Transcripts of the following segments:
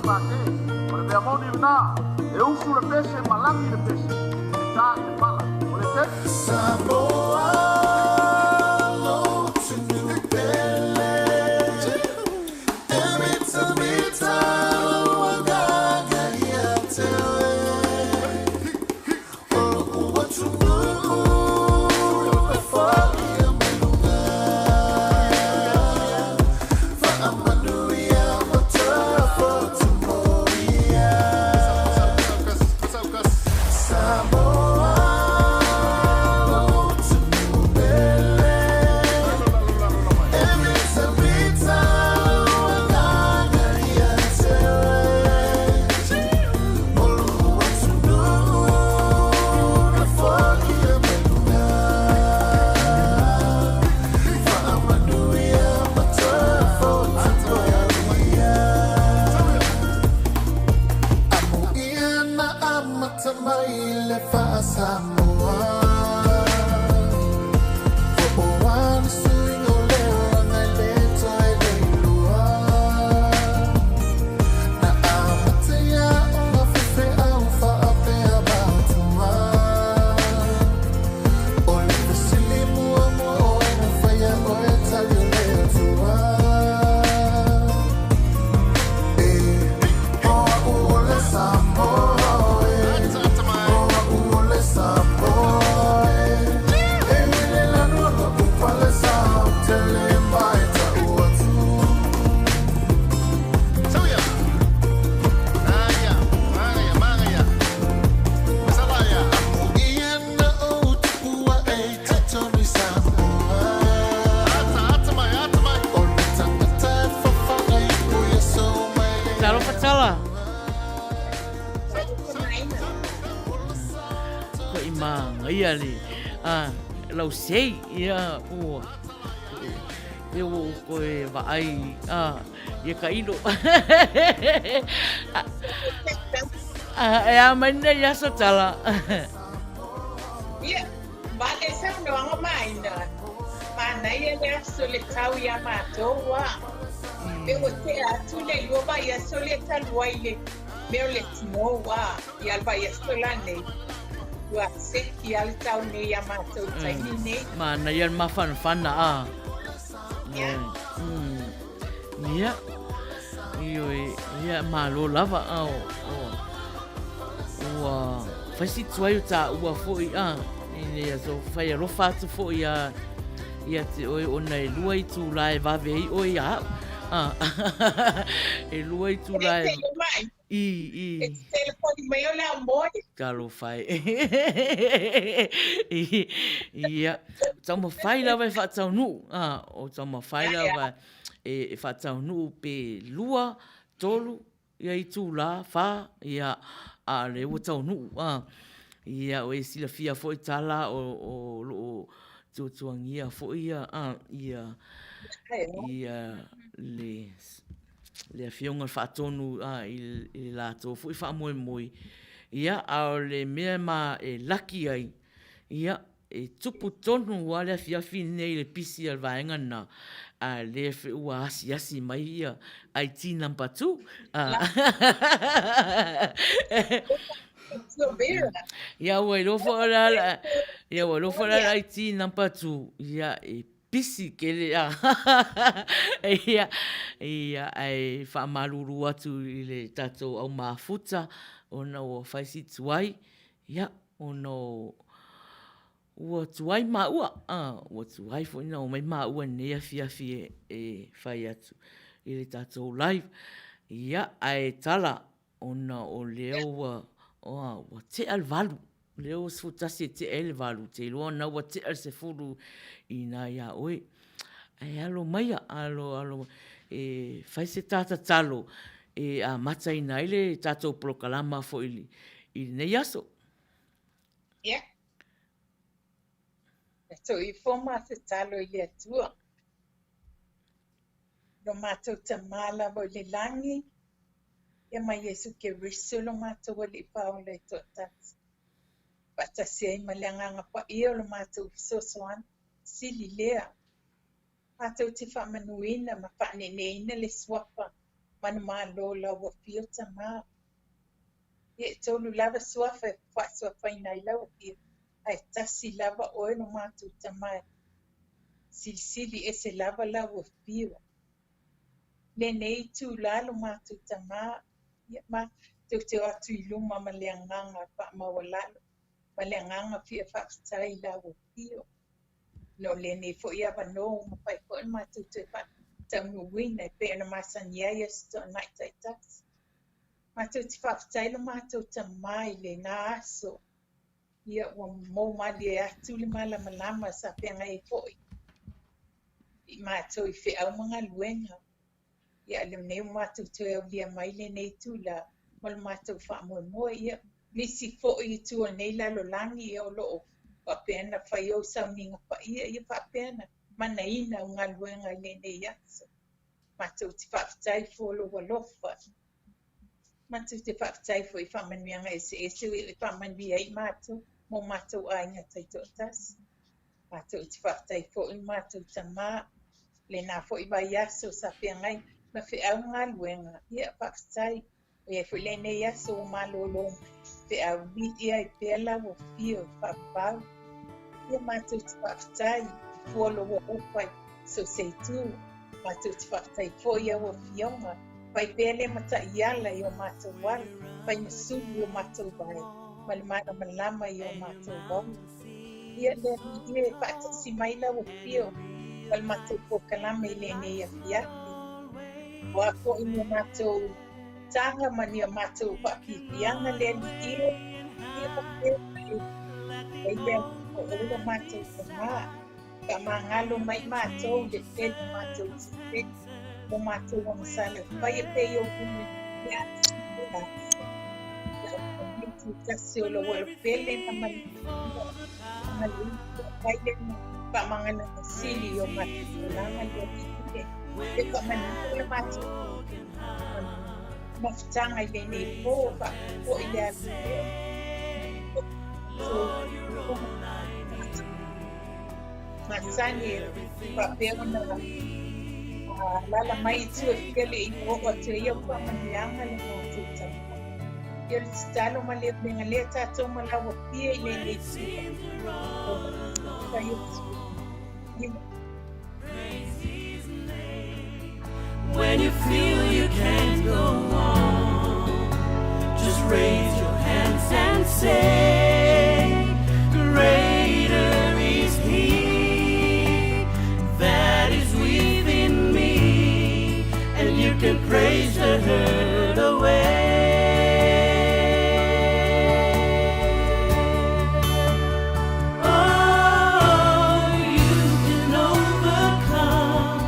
Pate. O le mea moni lena, e usu le pese ma lagi le pese, e ta i le pala. O le te. Samoa lo pele e mita mita lou agaga ia te oe O lou atunuu e foia mai luga Faamanuia ma toe fotu mo ia Samoa lou atunuu pele E mita mita lou agaga ia te oe O lou atunuu na foia mai luga Faamanuia ma toe fotu mo ia Amuia na amata mai le faa-Samoa Po o a ni suiga o le olaga e le toe le iloa Na amata ia ona faifeau faapea matua O le fesili muamua o ai na faia oe tali o le Atua E o a'u o le Samoa e O a'u o le Samoa e E lele lanu lo'u palesa ou te le mae ta'u atu. Amuia na ou tupu a'e i totonu i Samoa O le tagata e fafaga ipu ia sou mai le Talofa tala. Koʻi māngaia le a lau sei ia ua e ua ou koe vaai a ia ka ilo. E a mai nei aso tala. Ia, ma le saunoaga maina, manaia le aso le tau iā matou a. Pe ua tea atu le lua vaiaso lea talu ai le mea o le snow a, ia le vaiaso la nei. Ua seki a le tau nei iā matou i taimi nei. Manaia le mafanafana a. Ia. Ia. Ioe, ia malo lava a o, o, ua fai si tuai o tāua foi a, i nei aso fai alofa atu foi a ia te oe ona e lua itulā e vave ai oe ia au. A, e lua itulā e... Mai. I, i. E te telefoni mai o le au moe. Talofa e. Ia, taumafai lava e faataunuu, a, o taumafai lava e faataunuu pe lua, tolu, ia itulā, whā, ia, a o lea ua taunuu, a. Ia, o e silafia foi tala o, o loo tuatuagia foi ia, a, ia, ia le, le Afioga i le Faatonu a, i le latou foi faamoemoe, ia, a o le mea ma e laki ai, ia, e tupu tonu lava le afiafi lenei i le pisi a le vaega lena, a lea foi ua asiasi mai ia IT number 2. Ia ua iloa foi o le a le, ia ua iloa foi o le a le IT number 2, ia e pisi tele a. Ia, ia, ae faamalulu atu i le tatou au mafuta ona ua fai si tuai, ia, ona ua tuai maua, a, ua tuai foi ona omai maua i lenei afiafi e fai atu i le tatou live. Ia, ae tala ona o lea ua, ua tea le 8, o lea ua 11 e tea ai le 8, ou te iloa na ua tea le 10 i ina ia oe. Ae alo maia, alo, alo, e fai se ta tatalo e amataina ai le tatou polokalama foi i lenei aso. Ia. E toi ifo ma tatalo i le Atua. Lo matou Tamā lava i le lagi, ia ma Iesu Keriso lo matou Alii Paola e toatasi. Faatasi ai ma le Agaga Paia o lo matou fesoasoani, sili lea. Matou te faamanuina ma faaneeneeina le Suafa. Manumalo lau afio Tamā. Ia e tolu lava suafa e faasuafaina ai lau afio, ae tasi lava oe lo matou Tamā e silisili ese lava lau afio. Lenei itulā lo matou Tamā, ia matou te o atu i luma ma le agaga faamaualalo ma le agaga fia faafetai i lau afio. No lenei foi avanoa ua mafai foi ona matou toe faataunuuina e pei ona masani ai aso Toonai taitasi. Matou te faafetai lo matou Tamā i lena aso, ia ua mou malie atu le malamalama sa feagai ai foi i matou i feau ma galuega. Ia a lenei ua matou toe aulia mai lenei itula ma lo matou faamoemoe. Ia nisi foi i tua o lenei lalolagi ia o lo o faapea ona fai ou sauniga paia, ia faapea ona manaina au galuega i lenei aso. Matou te faafetai fua o lou alofa. Matou te faafetai foi i faamanuiaga eseese ua e faamanuia ai i matou ma o matou aiga taitoatasi. Matou te faafetai foi i lo matou Tamā, lena foi vaiaso sa feagai ma feau ma galuega. Ia, faafetai. Ua i ai foi lenei aso ua malolo feau viia ai pea lau afio i faavavau. Ia, matou te faafetai i fua o lou alofa i so o se itu. Matou te faafetai foi i au afioga, fai pea le mataiala i o matou ala, fai masulu i o matou vae, ma le malamalama i o matou ola. Ia le Alii e, faatasi mai lau afio ma le matou polokalame i lenei afiafi. O a foi ni o matou taga ma ni o matou faapiapiaga le Alii e, ia faapea mai ai le alofa o oe lo matou Tamā. Faamagalo mai matou i le tele o matou tupe, o matou agasala e faia pea i ou luma i le aso i le aso. Ia aua tasi o lou alo pele na manuia mai le faamagaloga sili i o matou tulaga i le Alii e faamanuia le matou mafutaga i lenei po faapea foi le alu masani e faapea ona alaala mai i tua e fia le i oo atu ai au faamanuiaga le matou tama. Ia o le tatalo ma le uiga lea tatou ma lau afia i lenei tula. Fai atu. When you feel you can't go on, just raise your hands and say, Greater is He that is within me, and you can praise the hurt away. Oh, you can overcome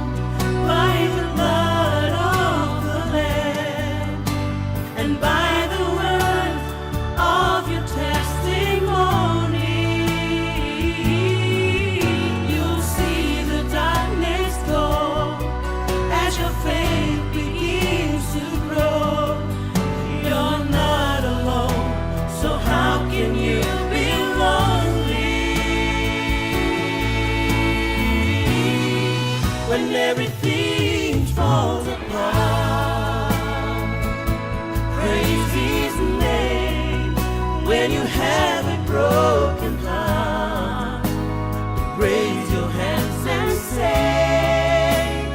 by the blood of the Lamb and by the words of your testimony. You'll see the darkness go as your faith begins to grow. You're not alone, so how can you be lonely when everything falls apart? Praise His name when you have a broken heart. Raise your hands and say,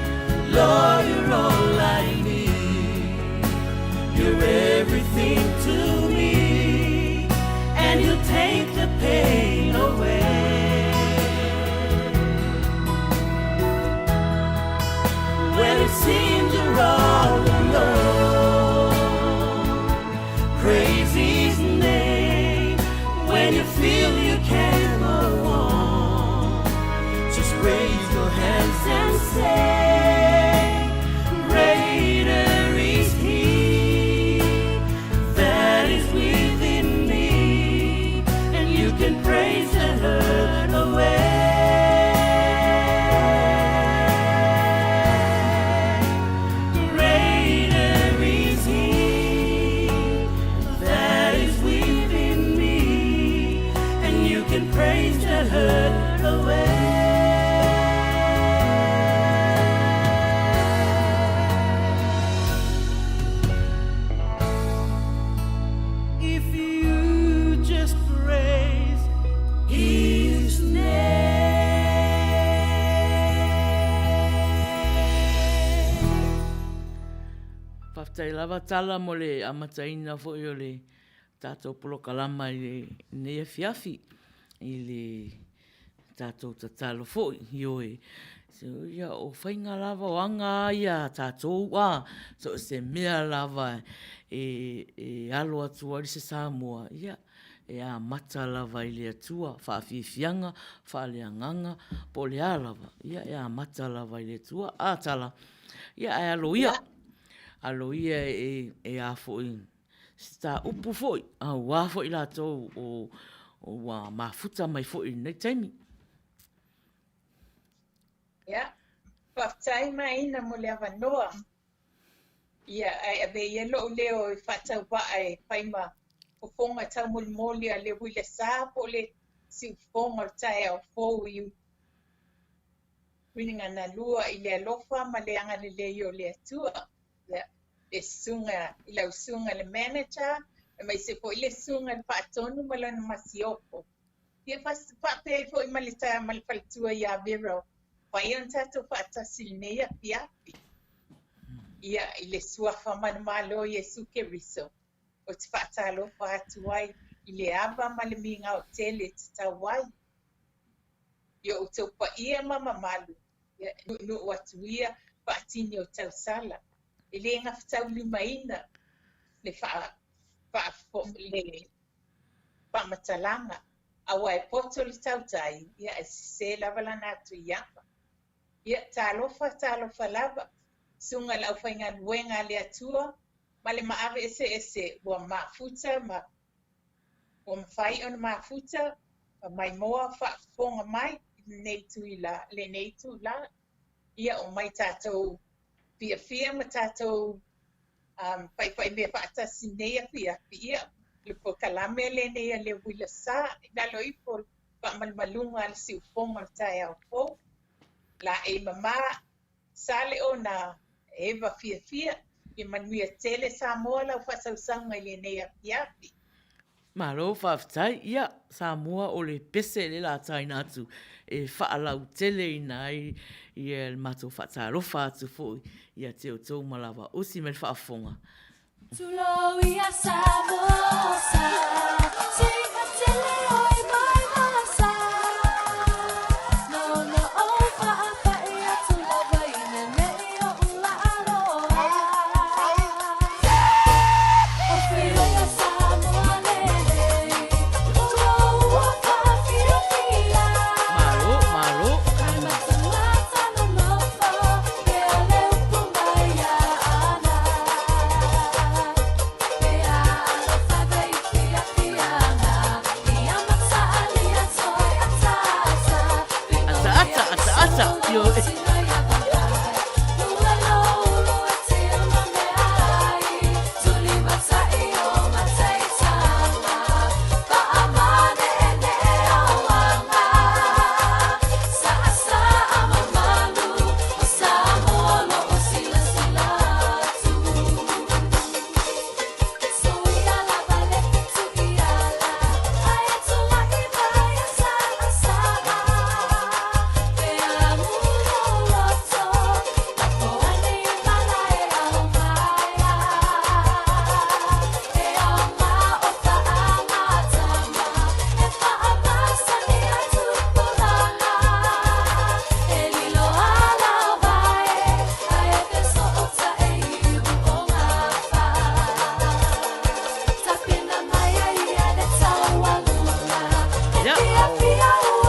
Lord, you're all I need. You're everything to me, and you take the pain away. When it seems you're all alone, praise His name. When you feel you can't go on, just raise your hands and say, Greater is He that is within me, and Faafetai lava Tala mo le amataina foi o le tatou polokalama i lenei afiafi i le tatou tatalo foi. Ioe, ia o faiga lava o aga lava ia a tatou a, so o se mea lava e alo atu ai se Samoa, ia e amata lava i le Atua, faafiafiaga, faaleagaga, po o le a lava, ia e amata lava i le Atua. A Tala? Ia ae alo ia, alo ia e a foi se ta upu foi aua foi latou ua mafuta mai foi i lenei taimi. Ia, faafetai Maina mo le avanoa. Ia, ae ave ia lou leo e faatauvaa e fai ma fofoga taumolimoli a le uila sa po o le siufofoga o le taeao fou i uiga na lua i le alofa ma le agalelei o le Atua. Ia, le susuga i lau susuga i le manager, aemaise foi le susuga i le faatonu ma lana masiofo. Ia faapea ai foi ma le ma le faletua ia Vero, fai ona tatou faatasi i lenei afiafi. Ia, i le suafa manumalo o Iesu Keriso, ou te faatalofa atu ai i le ava ma le migao tele e tatau ai. I o outou paia ma mamalu, ia, nuunuu atu ia faatini o tausala. E le gafataulimaina le faa, faa, le faamatalaga, aua e poto le tautai, ia ae sese lava lana atu i ava. Ia, talofa, talofa lava, susuga i le aufaigaluega a le Atua ma le maave eseese ua mafuta ma ua mafai ona mafuta ma maimoa faafofoga mai i lenei itula, lenei itula. Ia, omai tatou fiafia ma tatou um, faifaimea faatasi i lenei afiafi. Ia, le polokalame lenei a le uila sa i lalo ifo o le faamalumaluga a le siufofoga o le taeao fou. Laei mama, Saleona, Eva fiafia, ia manuia tele Samoa lau faasausauga i lenei afiafi. Malo faafetai. Ia, Samoa o le pese lea la taina atu e faalauteleina ai ia le matou faatalofa atu foi ia te outou ma lava usi mai le faafofoga. Tulou ia Samoa sa, seiga tele oi mai masa. Nono ou faapai atu lava i lenei oʻu laaloa. Malo, malo. Ata, ata, ata, ata. Ioe. Ia,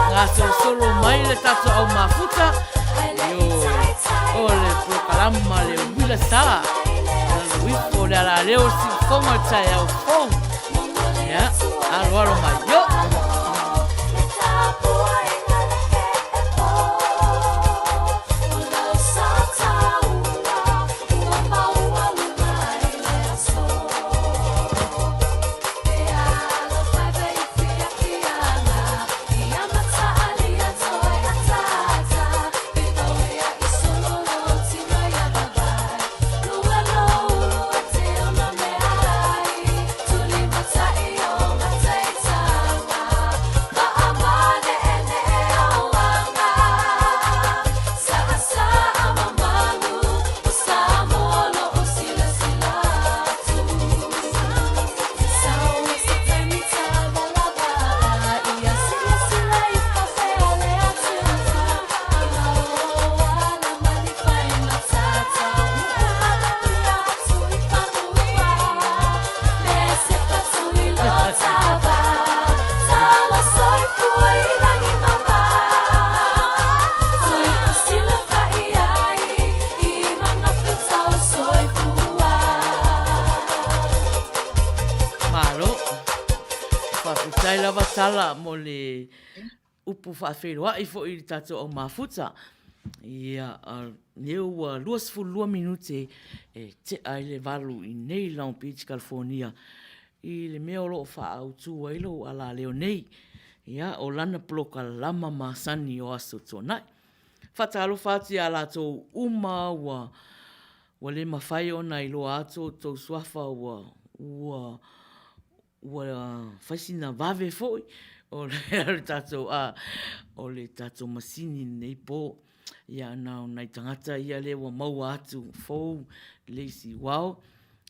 gasolosolo mai le tatou au mafuta, ioe, o le polokalama le uila sa, lalo ifo o le alaleo o le siufofoga o le taeao fou. Ia, aloalo mai, io! Faafetai lava Tala mo le upu faafeiloai foi i le tatou au mafuta. Ia, lea ua 22 minute e tea ai le 8 i nei Long Beach, California i le mea o lo o faaautu ai lou alaleo nei. Ia, o lana polokalama masani o Aso Toonai. Faatalofa atu ia latou uma ua ua le mafai ona iloa atu outou suafa ua ua ua fai sina vave foi o le tatou a o le tatou masini i lenei po. Ia na o nai tagata ia lea ua maua atu fou le isi uao,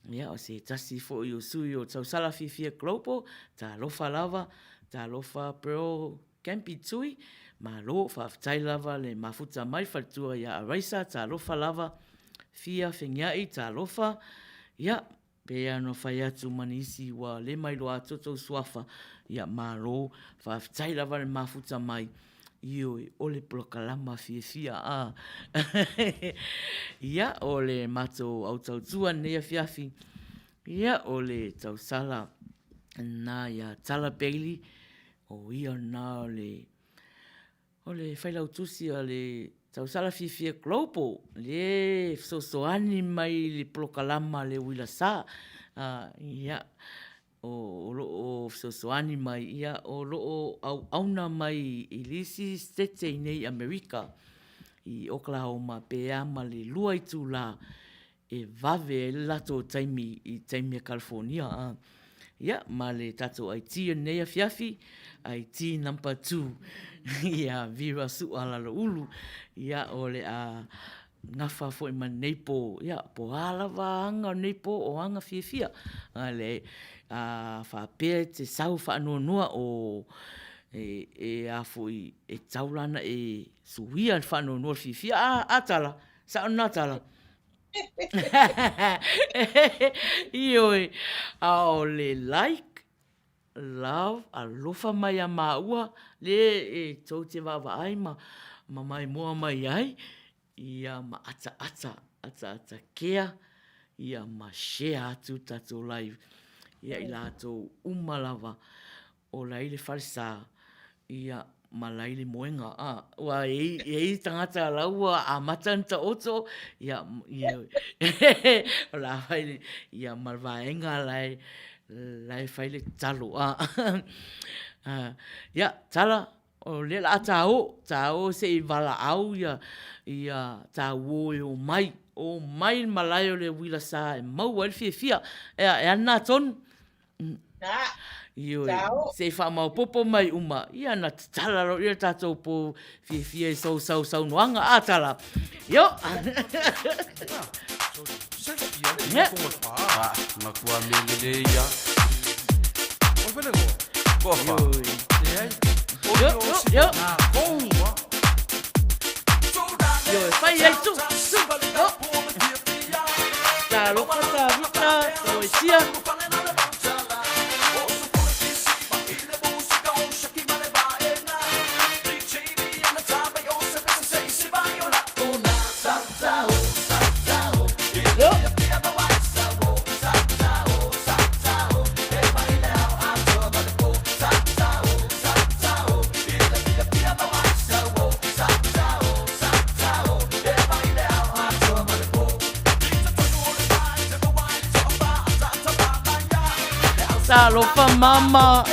ia o se tasi foi o sui o Tausala Fiafia Global, talofa lava, talofa Pearl Campy Tui, malo, faafetai lava le mafuta mai faletua ia Araisa, talofa lava, Fia Fegiai, talofa, ia, pei lava ona fai atu ma nisi ua le mailoa atu outou suafa, ia malo, faafetai lava le mafuta mai, ioe, o le polokalama fiafia a. Ia, o le matou au tautua i lenei afiafi, ia, o le tausala lena ia Tala Bailey, O ia lena o le o le failautusi a le Tausala Fiafia Global le fesoasoani mai i le polokalama a le Uila Sa. Ia, o lo o fesoasoani mai, ia, o lo o auauna mai i le isi Setete i nei i Amerika i Oklahoma pe a ma le 2 itula e vave ai le latou taimi i taimi a California a. Ia, ma le tatou IT o lenei afiafi, IT number 2, ia Vera Su'a Laloulu, ia, o le a gafa foi ma lenei po, ia, po o a lava aga o lenei po, o aga fiafia. A le, a faapea e te sau faanoanoa, o, e, e a foi, e tatau la ona e suia le faanoanoa i le fiafia, a, a Tala? Sao lena tala. Ioe, a o le like, love, alofa mai ia māua, le e tou te vaavaai ma maimoa mai ai, ia ma ataata, ataata kea, ia ma share atu le tatou live ia i latou uma lava o la i le falesa, ia, ma la i le moega. A, ua i ai tagata la ua amata ona taoto, ia, ia, o la fai le, ia, ma le vaega la e, la e fai le tatalo. A, ia, Tala, o lea o le a ta o, ta o se i valaau ia, ia tāuō e omai, omai le malae o le uila sa e maua ai le fiafia. Ea, e ana tonu. Ioe, se i faamaopopo mai uma, ia na tatala loa ia tatou pou fiafia i sou sausaunoaga. A tala! Io! Io, io, io. Ioe, fai ai tu, tu, io. Talofa Tavita, Toesia. Talofa mama.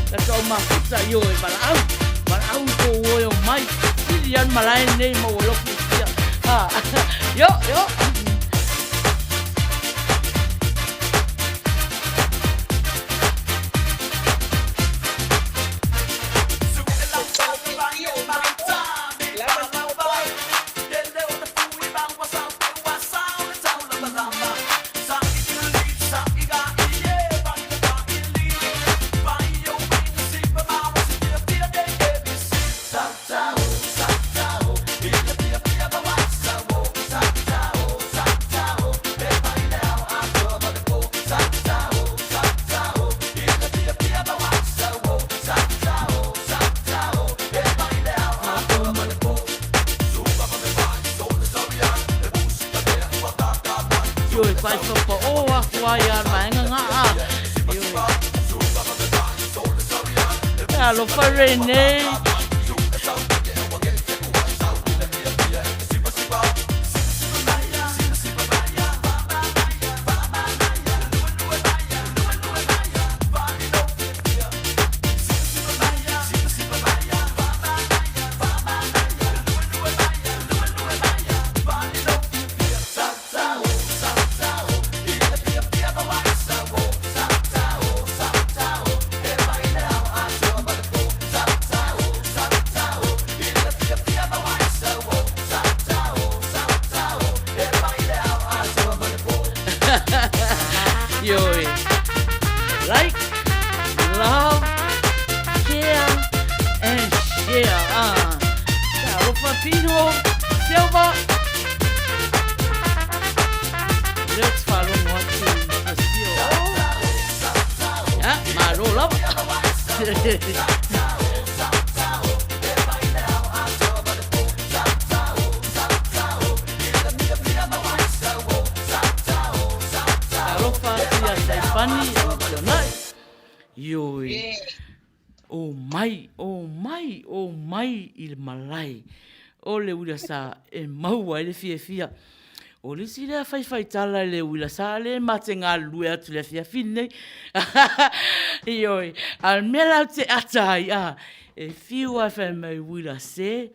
Tatou mafuta i o e valaau, valaau i kou oe o mai, pili an malae nei ma ua loki sia. Ah, yo, yo. Ioe, faaifapaʻō aku ai a le vaega gā a. Ioe. Alofa Renee. Ioe. Like, love, care and share. Ah. Talofa Pino Silva. Lea ou te faalogo atu i Priscilla. Ah, malo lava. Talofa atu iā Saifani o Tiona'i. Ioe. O mai, o mai, o mai i le malae o le uila sa e maua ai le fiafia. O le isi lea faifaitala i le uila sa lea e ma te galulue atu i le afiafi lenei. Ioe, a o le mea la ou te ata ai, a, e fiu lava e fai mai, uila se,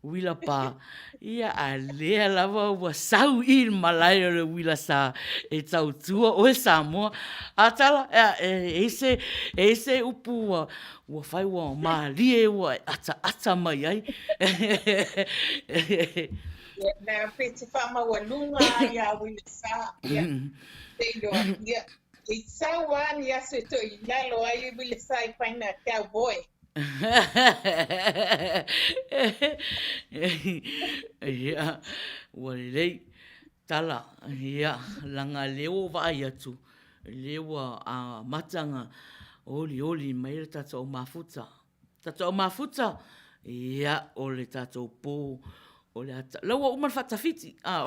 Uila pa, ia a lea lava ua sau i le malae o le uila sa e tautua oe Samoa. A tala, e ese, e ese upu ua, ua fai ua malie ua e ataata mai ai. Ia, na pe te whamaualuga ai a uila sa, ia, te iloa, ia, i sau a ni aso e toi i lalo ai uila sa i whaina cowboy. Ia, ua lelei. Tala, ia, leaga lea ua ou vaai atu, lea ua amata ona olioli mai le tatou au mafuta. Tatou au mafuta, ia, o le tatou po O le ata, la ua uma le faatafiti. Ah,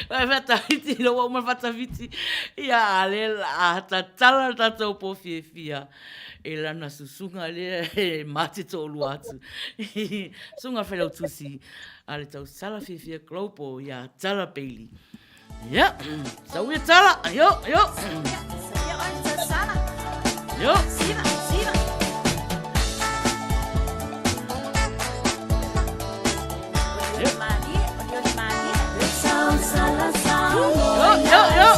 faatafiti, la ua uma le faatafiti. Ia, a le la a tatala le tatou po fiafia e lana susuga lea e ma te toalua atu. Susuga Failautusi a le Tausala Fiafia Global ia Tala Bailey. Ia, sau ia Tala, yo, yo. Yo. Yo, yo, yo.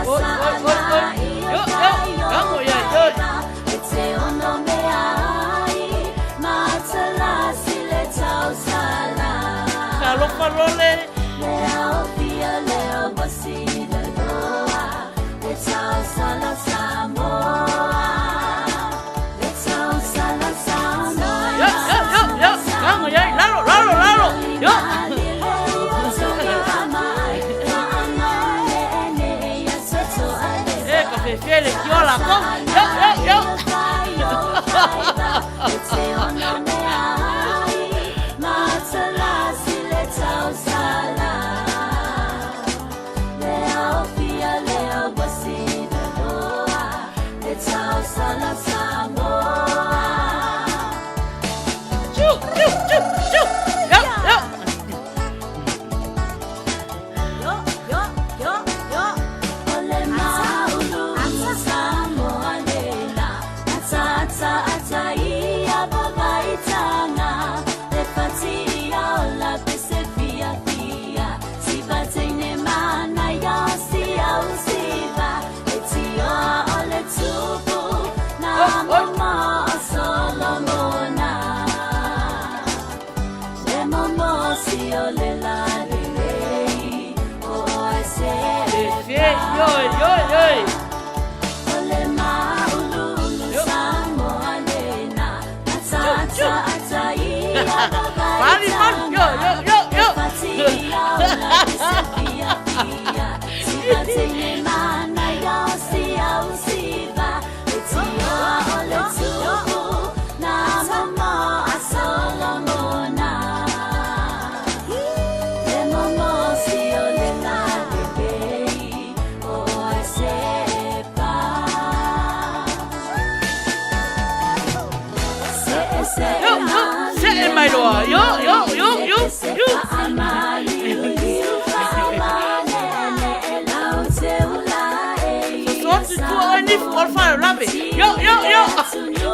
Oi, oi, oi, oi. Yo, yo. Kago ia, yo. Talofa lole. Yo, yo, yo, yo. Kago ia, lalo, lalo, lalo. Yo. E ka fefe le kiola ko. Yo, yo, yo. Chu, chu, chu, chu. Yo, yo. Yo, yo, se'e mai loa. Yo, yo, yo, yo, yo. Soso atu i tua oe nifu o le faalavelave. Yo, yo, yo. Yo.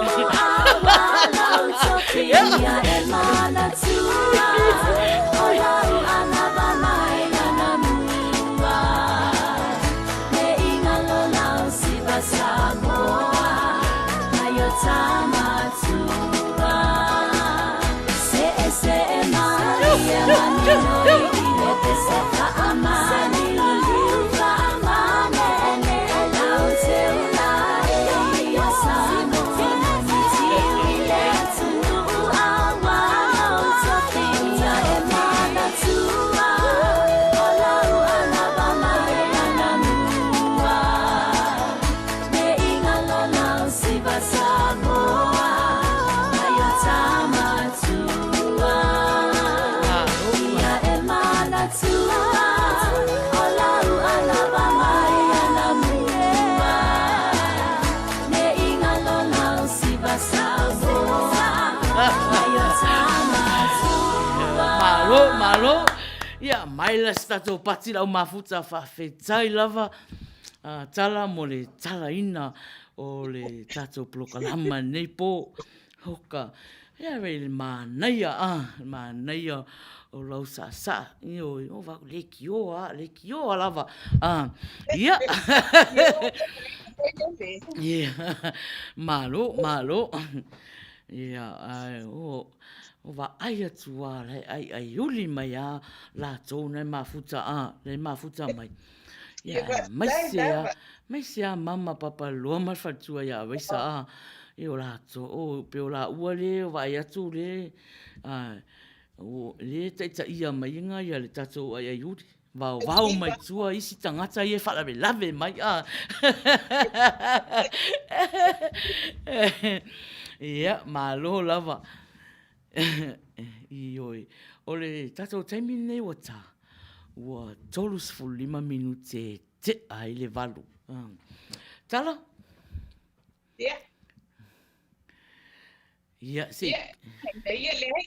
Malo, malo. Ia, mai la se tatou pati lau mafuta faafetai lava tala mo le talaina o le tatou polokalama lenei po. Hoka, ia le manaia, le manaia o lau saasaa. Ioe, o va leitioa, leitioa lava. Ia. Ia, malo, malo. Ia, ae o, o vaai atu lava la e aiaiuli mai lava latou na e mafuta, na e mafuta mai. Ia, aemaise lava, aemaise lava mama papa loa ma le faletua ia Raisa, ia o latou, o pei o laua lea e vaai atu lea, lea e taitaia mai ia le tatou aiaiuli. Vaovao mai tua isi tagata ia e faalavelave mai a. Ia, malo lava. Ioe. O le tatou taimi lenei ua ta, ua 35 minute e tea ai le 8. Tala? Ia. Ia, se... Ia, ia leai.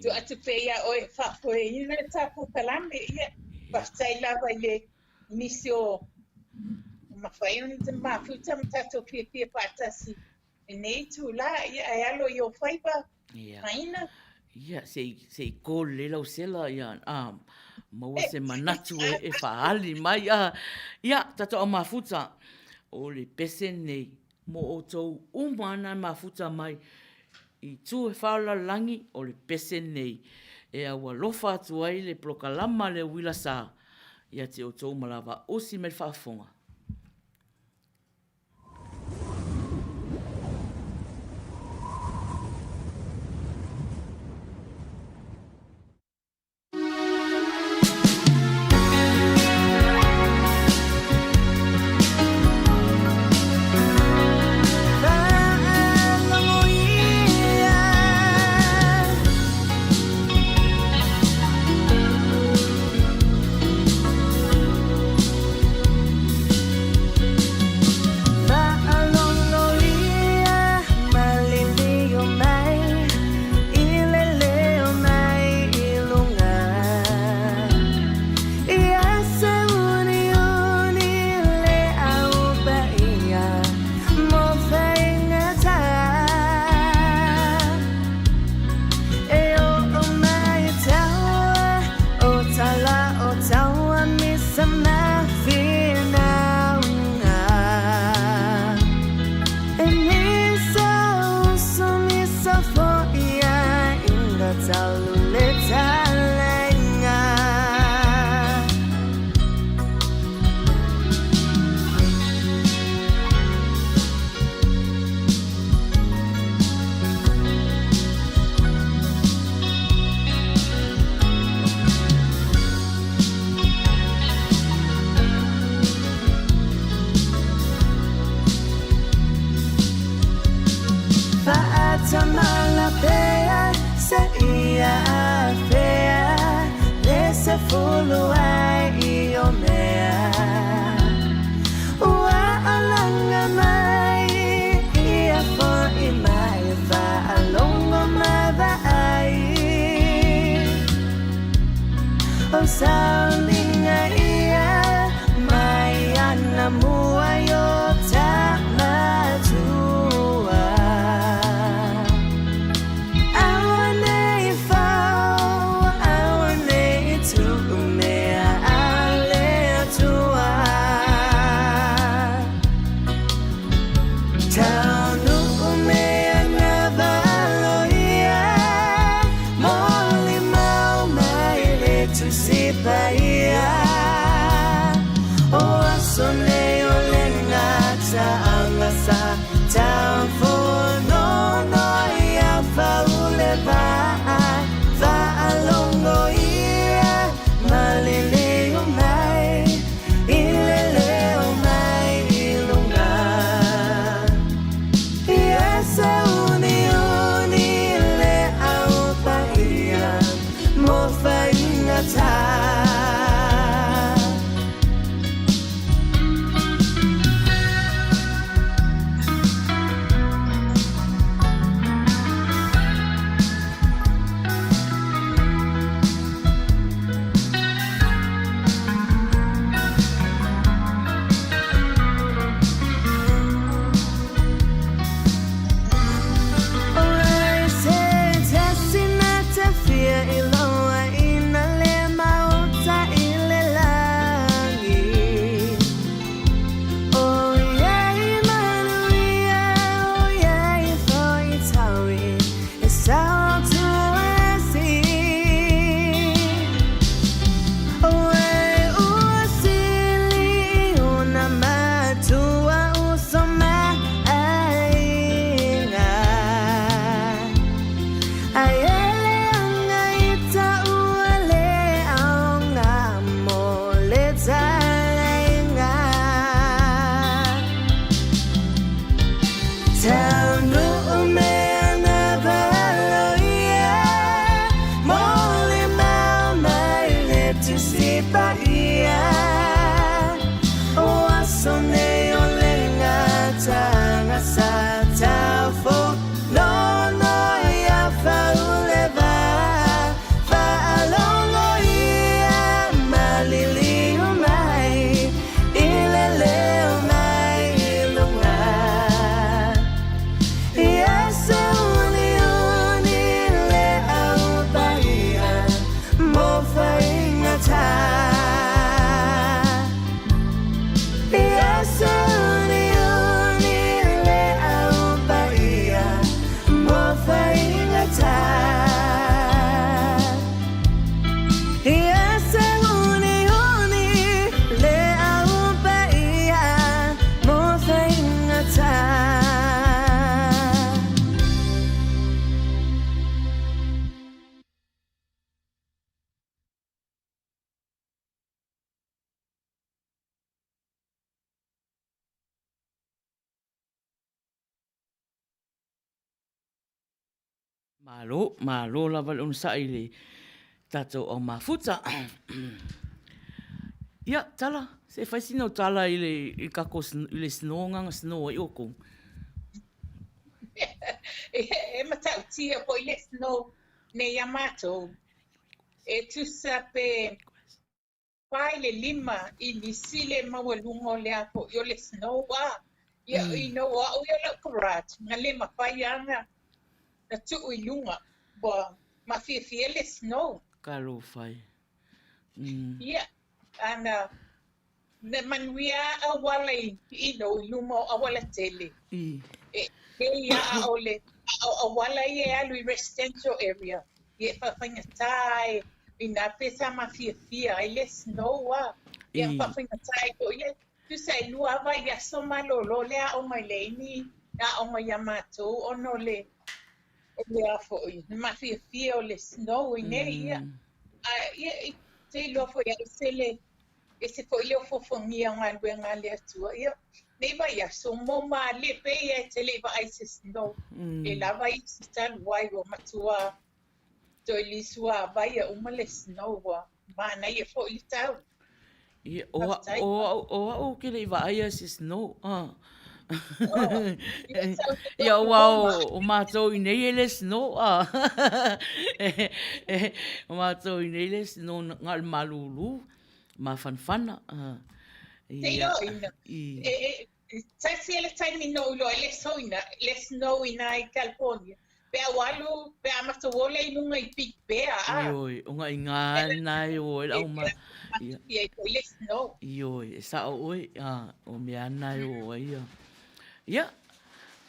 Tuu atu pea iā oe e faafoeina le ta polokalame, ia, faafetai lava i le nisi o mafai ona mafuta ma tatou fiafia faatasi i lenei itulā, ia, ae alo i ō faiva, Maina. Ia, se i, se i kō lelei lau sela, ia, a, maua se manatu e faaali mai, a, ia, tatou au mafuta, o le pese lenei, Mo outou uma ana e mafuta mai i tu e wha o lalagi o le pese nei e aualofa atu ai le polokalama le uila sa ia te outou ma lava usi mai le faafofoga. Malo, malo lava le onosai i le tatou au mafuta. Ia, tala, se fai sina o tala i le, i kako, i le snow nganga snow ai oukou. E matautia foi le snow nei ia matou. E tusa pe 4 i le 5 inisi le maualuga o le a foi o le snow a. Ia you know o au ia o lau garage na le mafai a na na tuu i luga ua mafiafia le snow. Talofa e. Ia ana na manuia auala i you know i luma o auala tele. E e ia a o le a o auala ia e alu i residential area ia e faafaigata ai inā pe sa mafiafia ai le snow a. Ia faafaigata ai foi le tusa e lua lava vaiaso malolo le aoga i le ini aoga ia matou ona o le o le a foi le mafiafia o le snow i nei ia. A ia i te iloa foi a ese le ese foi le ofoofogia o galuega a le Atua. Ia, nei vaiaso, mo mālie pea ia e te le i vaai i se snow. E lava ia se talu ai ua matua toe lisuāwai a uma le snow ua manaia foi le tau. Ia, o, o, o au ou te le i vaaia i se snow. Ah. Ia, ua o, o mātou i nei e le snow. Ah. O mātou i nei le snow ngā le malūlū, mafanafana. Ah. Te Ia, iloa i. E, e, tasi e le taimi noʻu loa e le soina, le snow ina i California. Pe a ua alu, pe a amata ua ola i luga i Big Bear, a. Ioe, o nga inga na e o e lau ma. Ia. Ia i le snow. Ioe, e sao oe, a, o mea na e o ai ia. Ia.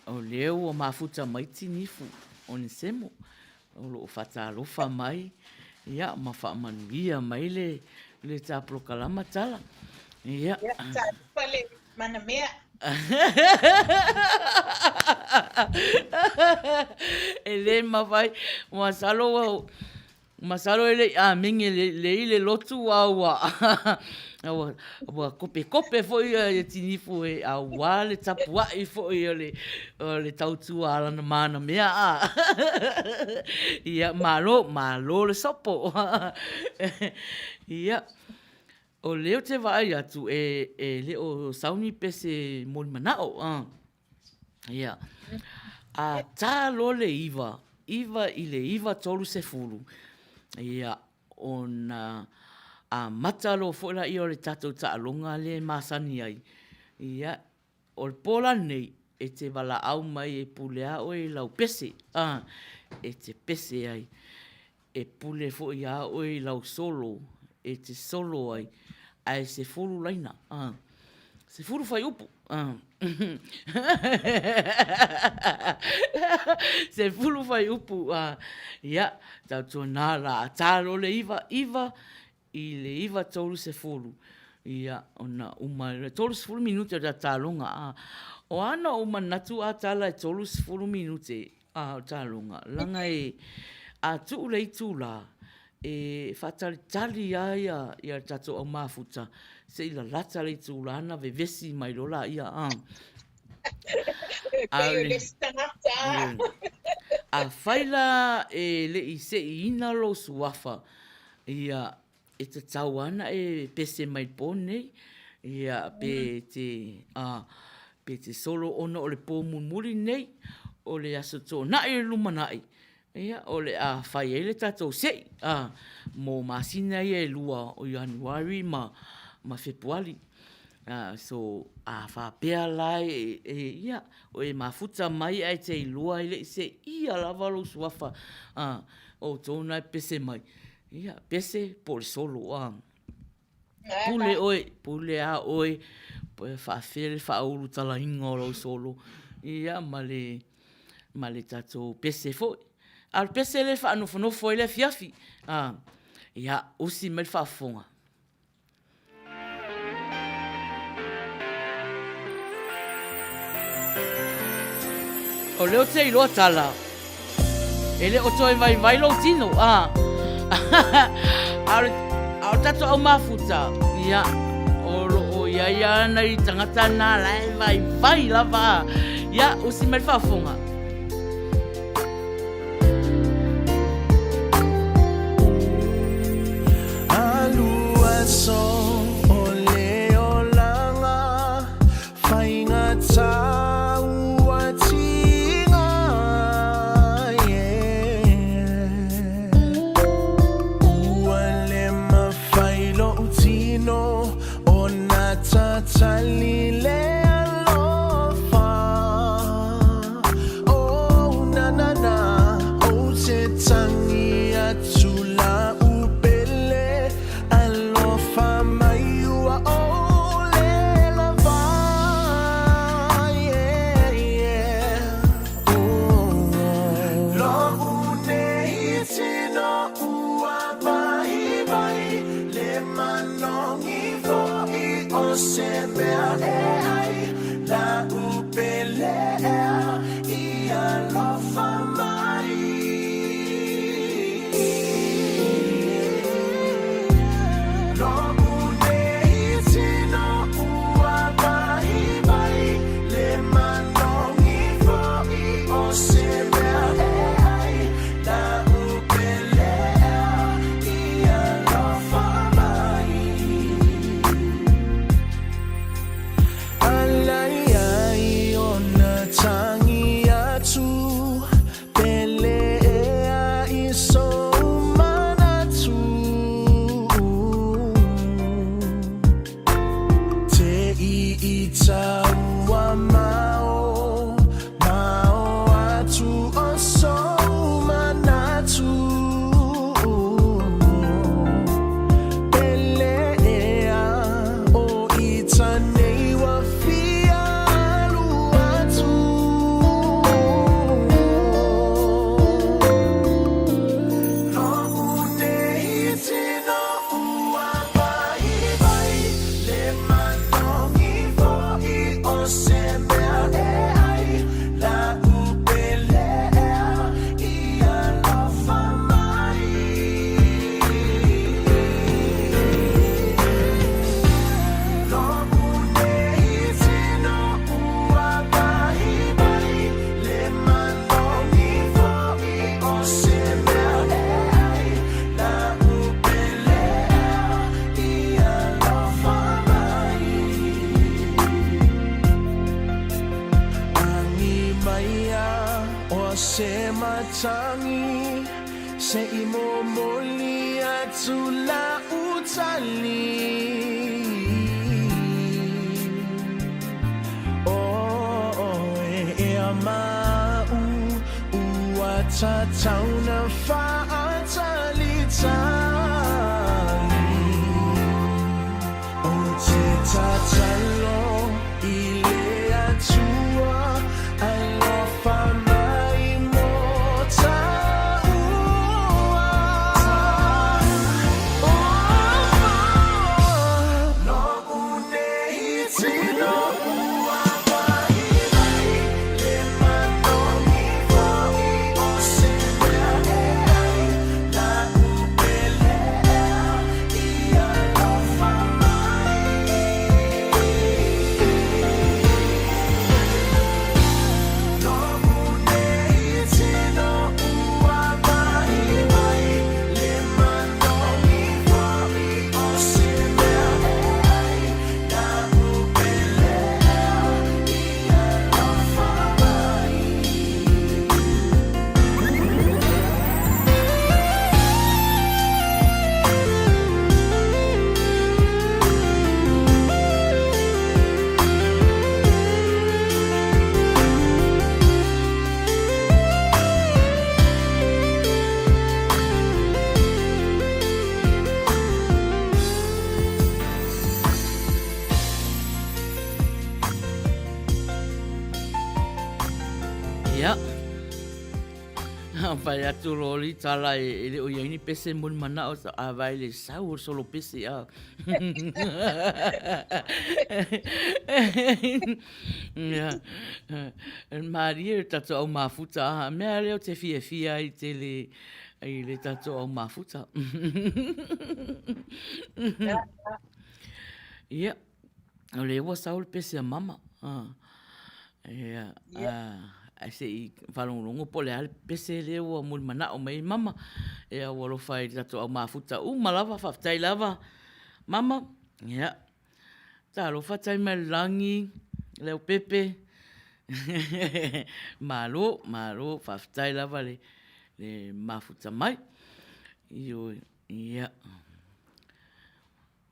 O lea ua mafuta mai Tinifu Onesemo, o lo o faatalofa mai, ia, ma faamanuia mai le, le ta polokalama tala. Ia. Ia, talofa le manamea. E le mafai, masalo ua, Masalo e le i amene lelei le lotu a ua ua kopekope foi ia Tinifu e aua le tapuai foi o le o le tautua a lana manamea a. Ia malo, malo le sopo. Ia, o lea ou te vaai atu e e le o sau ni pese molimanao a. Ia. A ta loa le 9, 9 i le 9:30, ia, ona amata loa foi lea o le tatou taaloga lea e masani ai. Ia, o le po la lenei, e te valaau mai e pule lava oe i lau pese, a, e te pese ai. E pule foi ia oe i lau solo e te solo ai, ae 10 laina, 10 fuaiupu, 10 fuaiupu, ia, tautuana la, a ta loa le 9, 9 i le 9:30, ia, ona uma ai lea, 30 minute o le taaloga. O a na ou manatu a tala e 30 minute, A o taloga, leaga e, a tuu le itulā, e faatalitali lava ia, ia le tatou au mafuta se i lalata le itulā ona vevesi mai loa laia, a. E pei o le isi tagata. Afai la e le i seiina lou suafa, ia, e tatau lava ona e pese mai i le po lenei, ia, pe te, a, pe te solo ona o le po mulimuli lenei, o le Aso Toonai o le lumanai, ia, o le a fai ai le tatou sei, a, mo masina ia e lua o Ianuari ma, ma Fepuari. A, so, a faapea la e, e, ia, o e mafuta mai ae te iloa e le i seia lava lou suafa, a, o outou na e pese mai, Ia, pese po o le solo, a. Pule oe, pule a oe, pe faafefea le faaulutalaina o lau solo, ia, ma le, ma le tatou pese foi. A o le pese lea e faanofonofo ai le afiafi, a, ia, usi mai le faafofoga. O lea ou te iloa tala, e le o toe vaivai lou tino, a. A o le, a o le tatou au mafuta, ia, o lo o i ai lava nai tagata na la e vaivai lava, a. Ia, usi mai le faafofoga. se matagi se i momoli atu la'u tali. O oe e a ma'u ua tatau na fa'atalitali. Ou te tatalo i le Atua alofa mai mo ta'ua. Lo'u nei tino ua vaivai le manogi fo'i o se mea e ai la'u pele ea i alofa mai. Lo'u nei tino ua vaivai le manogi fo'i o se mea e ai la'u pele ea i alofa mai. Ia. Fai atu loa le tala e le o i ai ni pese mo ni manao a vai le sau o le solo pese a. Ia. Malie le tatou au mafuta a mea lea ou te fiafia ai tele i le tatou au mafuta. Ia. O lea ua sau le pese a mama. Ia, ae se i faalogologo po o le a le pese lea ua mulimanao mai ai mama. Ia ua alofa i le tatou au mafuta uma lava, faafetai lava mama. Ia, talofa tai mai le lagi, Leaupepe. Malo, malo, faafetai lava le mafuta mai. Ioe, ia.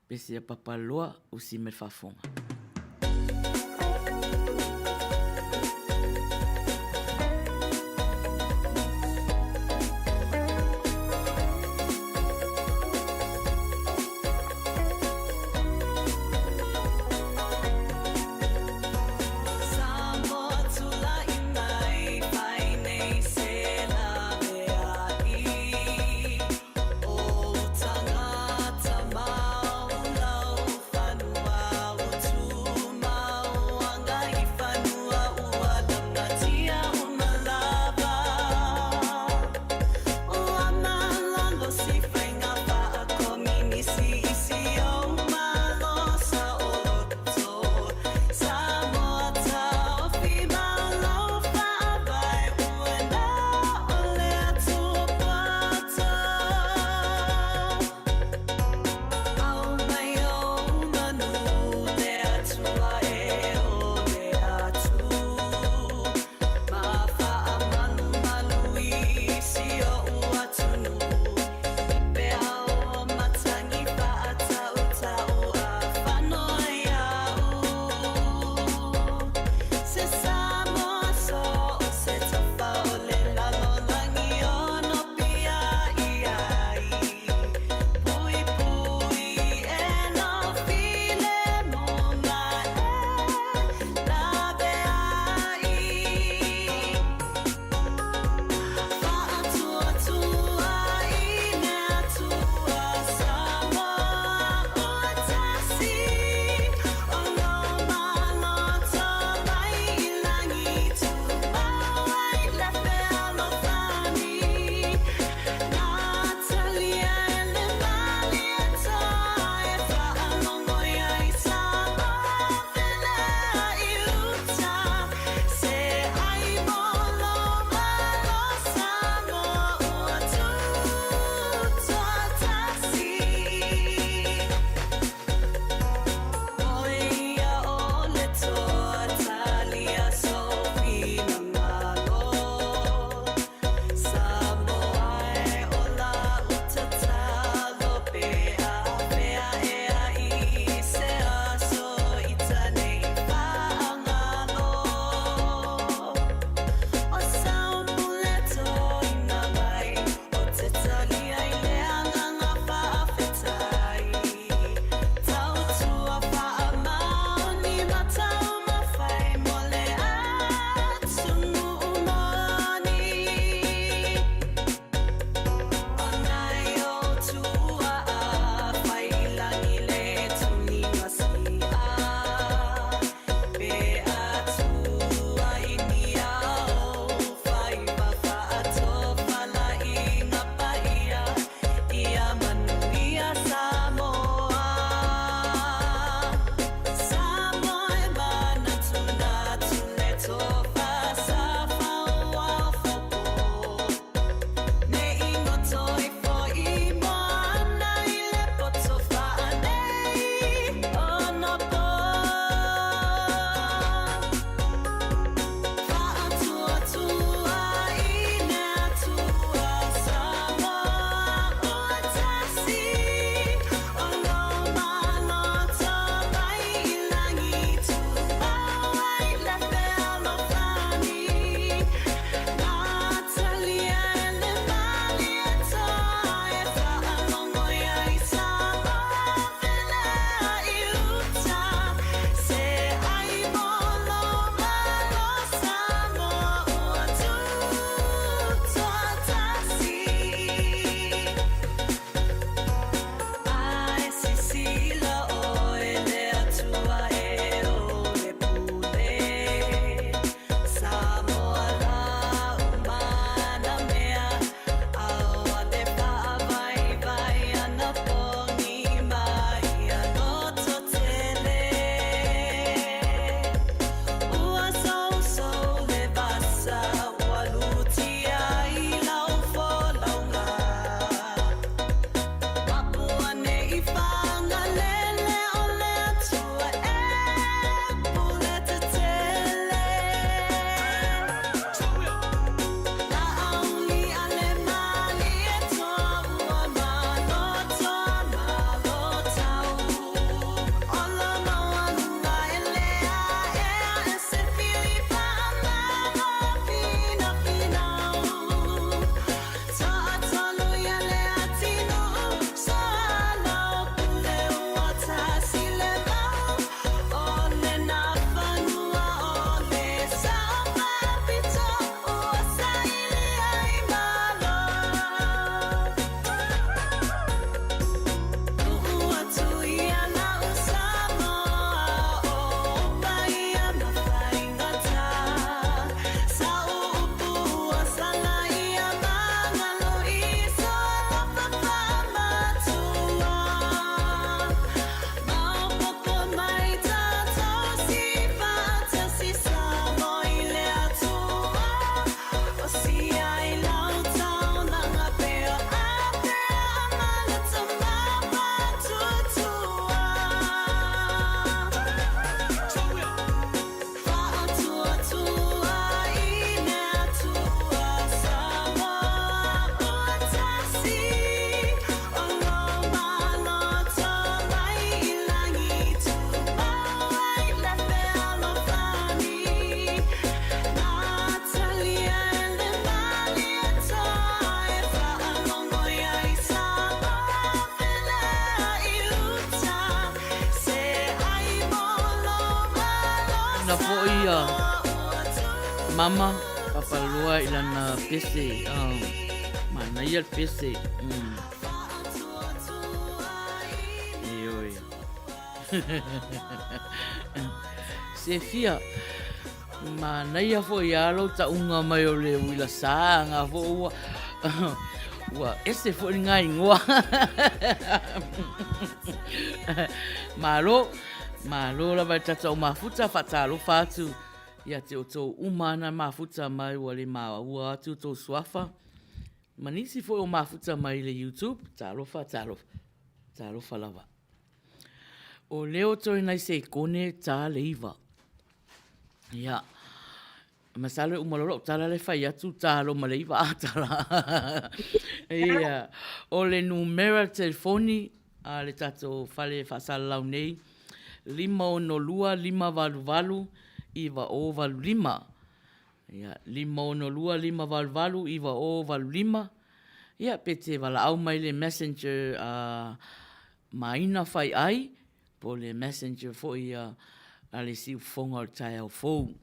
Pese a Papaloa, usi mai le faafofoga. O tangata mau lau whanua o Mama Papaloa i lana pese. Oh, manaia le pese. Mm. Ioe. Sefia, manaia foi a lou taʻuga mai o le uila sa nga fo ua ua ese foi le ingoa. Malo, malo lava i le tatou mafuta, faatalofa atu ia te outou uma ana mafuta mai ua le maua atu outou suafa. Ma nisi foi o mafuta mai le YouTube, talofa, talofa, talofa lava. O leo toe nai sekone ta le iva. Ia, masalo e uma loa lau tala le fai atu ta lo ma le iva a tala. Ia, o le numera telefoni a le tatou fale faasalalau nei, 562 588 9085. Ia, 562 588 9085. Ia, pe te valaau mai le messenger a Maina Faiai, po o le messenger foi a le siufofoga o le taeao fou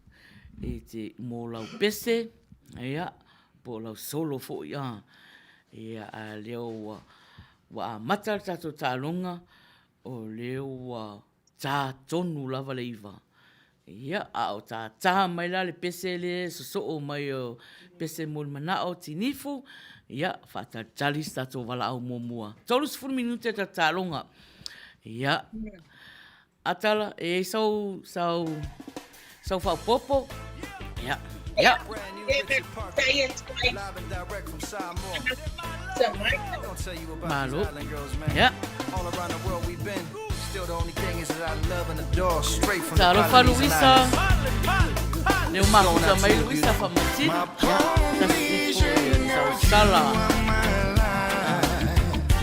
e te mo lau pese, ia, po o lau solo foi, a. Ia, a lea ua amata le tatou taaloga, o lea ua ta tonu lava le iva. Ia, a o tātā mai la le pese lea e sosoo mai o pese mo le manao tinifu, ia, faatalitali se tatou valaau muamua. 30 minute ta taaloga. Ia, Atala, e i ai sau, sau, sau faaopoopo? Ia, ia. Malo. Ia. Talofa Luisa. Leo mafuta mai Luisa faamatino. Ia, tasi foi sausala.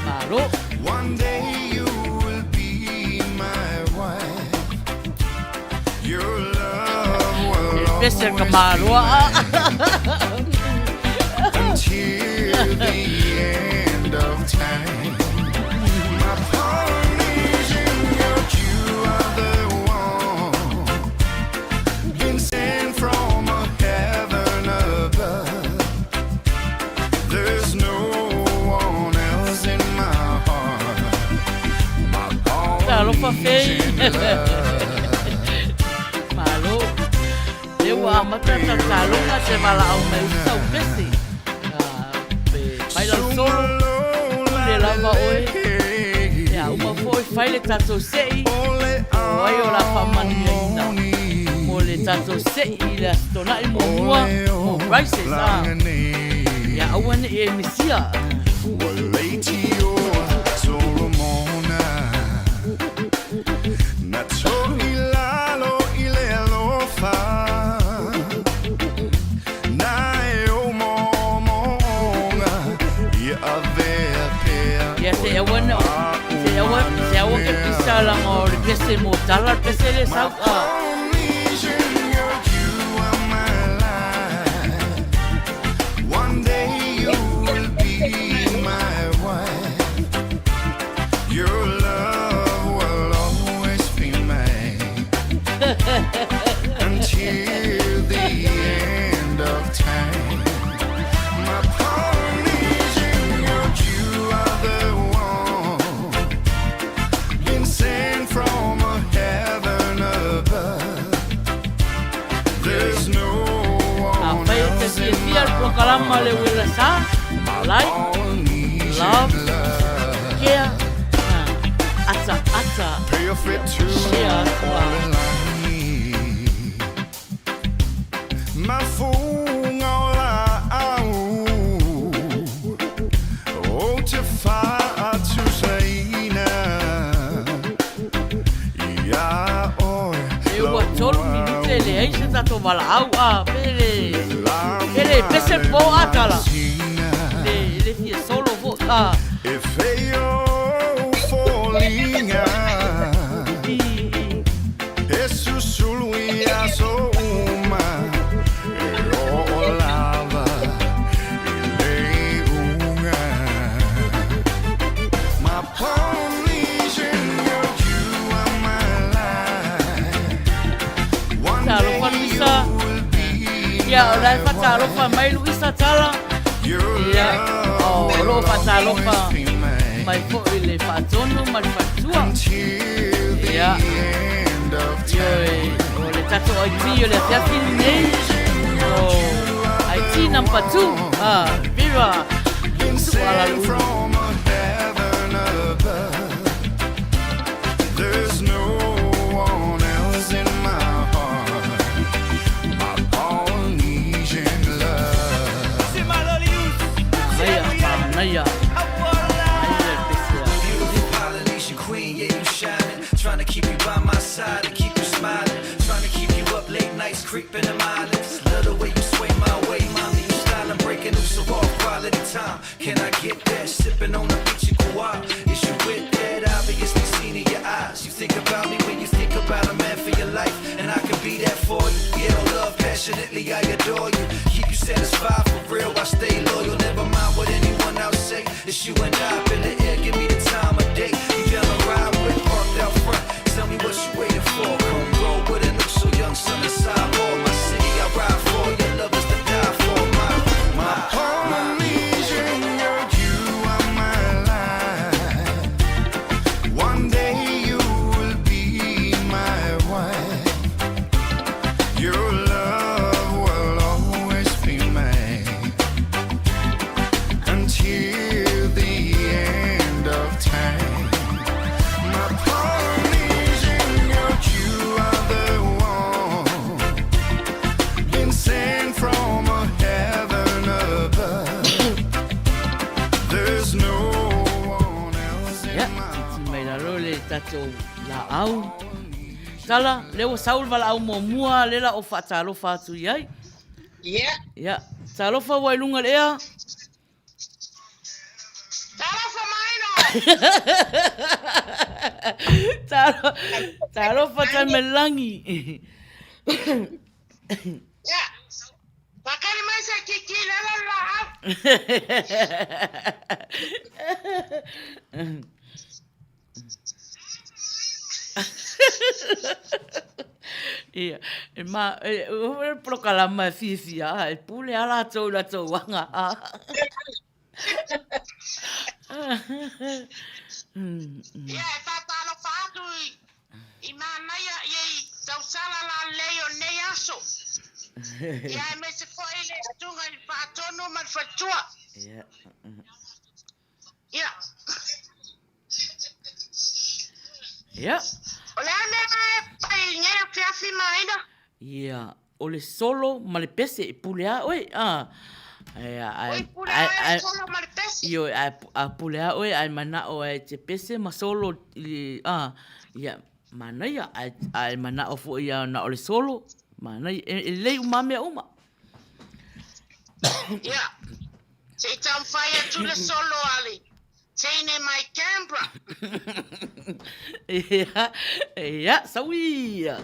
Malo. One day you will be my wife. Your love will E pese ka maloa. Until the end of time. My Polynesian girl, you are the one. Been sent from a heaven above. There's no one else in my heart. My Talofa Fei. Polynesian love. Malo. Lea ua amata ta taaloga te valaau mai usa u pese. Ah, pe fai lau solo, pule lava oe. Ia uma foi fai le tatou se'i. O ai o la faamanuiaina mo le tatou se'i i le Aso Toonai muamua mo Crisis. Ah. Ia aua ne i e misia. Ia se aua ne se aua se aua ke pisa langa o le pese mo tala le pese le sau a. One day you will be my wife. Your love will always be mine. Until the end of time. My Polynesian girl, you are the one. Been sent from a heaven above. There's no one Afai e te else in fiafia my le polokalama le uila sa, like, Polynesian love, love. care, ata ata, Perfect to share atu a. Mafunga o laau o te faatusaina ia oe. E ua tolu minute leai se tatou valaau a pe le pe le pese po a tala. Le le fia solo fo a. E feio foliga I e susulu ia so uma e o lava i le uga. My Polynesian girl, you are my life. One Talofa day Luisa. you will be Ia faatalofa mai Luisa Tala. Ia, o lo o faatalofa mai foi le Faatonu ma le Faletua. Ia, ioe, o le tatou IT o le afiafi lenei, o IT number 2, ah, viva Sualaluulu. Manaia, manaia. Manaia le pese a. Ia, titi mai lalo le tatou laau. Tala, lea ua sau le valaau muamua lea la o faatalofa atu i ai. Ia. Ia, talofa ua i luga i le ea. Talofa maino! Talofa Taimalagi. Ia, pakali mai se kiki i lalo le laau. Ia, e ma, e, o le polokalama e fiafia, e pule a latou i latou aga. Ia, e faatalofa atu i, i manaia i ei tausala lalelei o lenei aso. Ia, aemaise foi le susuga i le Faatonu ma le Faletua. Ia. Ia. Ia. O le a mea e fai i lenei afiafi Maina? Ia, o le solo ma le pese e pule a oe. Ah. Ia, Oi, pule a oe le solo ma le pese. Ioe, a, a pule a oe ae manao ai te pese ma solo i, ah, ia, manaia, ae, ae manao foi ia na o le solo, manaia, e, e lelei uma mea uma. Ia, se i taumafai atu le solo a le teine mai Canberra. Ia, ia, sau ia.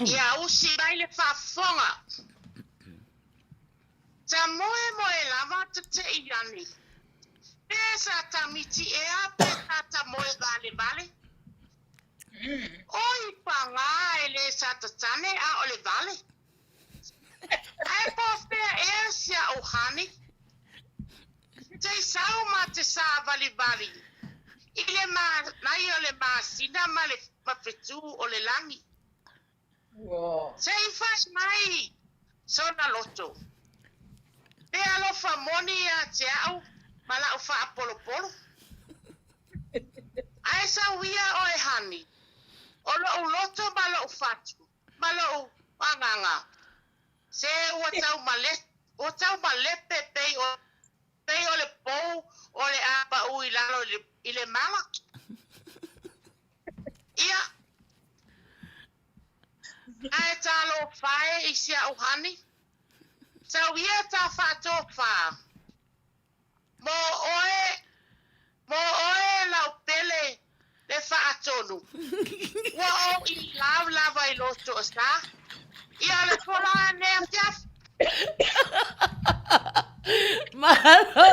Ia usi mai le faafofoga. Ta moemoe lava te tei ane. Pe sa tamiti ea pe sa ta moe valevale. Oi pagā e le sa tatane a o le vale. Ae po fea ea si a'u honey? Te sau ma te sāvalivali i le manaia o le masina ma le ma fetu o le lagi. Se i fai mai sona loto. Pe alofa moni ia te a'u ma la'u faapolopolo. Ae sau ia oe honey, o lo'u loto ma lo'u fatu. Ma lou agaga, se ua tau male, ua tau malepe pei o, pei o le pou o le a paʻu i lalo i le, i le mala. Ia, ae talofa e i si a'u hani, tau ia ta faatofa. Mo oe, mo oe lau pele le faatonu. Ua ou i lau lava i loto o sa. Ia le fola ane afiafi. Malo.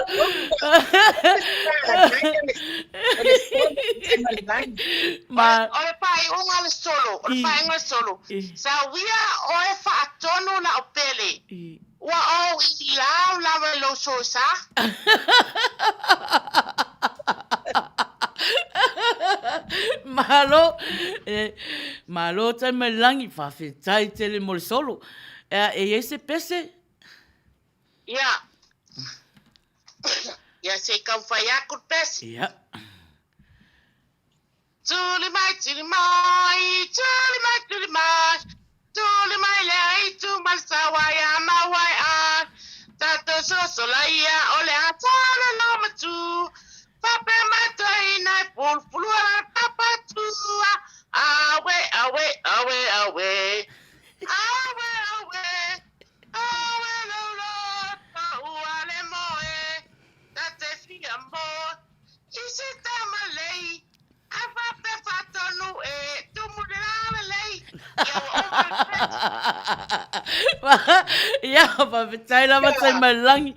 Ma O le faaiuga o le solo, o le faaiuga o le solo. Sa uia oe faatonu lau pele. Ua ou i lau lava i lou sosa. Malo, e, malo tai mai le lagi, faafetai tele mo le solo. E, e i ai se pese? Ia. Ia se i taumafai atu le pese. Ia. Tuli mai, tuli mai, tuli mai, tuli mai, tuli mai le aitu ma le saua ia mauai ai. Tatou sosola ia o le atala lo matu, faapea mai toeaina e pulupulua la papatua. Awe, awe, awe, awe, awe, awe, awe lo lo, paua le moe, ta te fia moe, i se tama lei. A faapea faatonu e tumu le lalelei, ia ua uma le pese. Ia, faafetai lava tai mai le lagi.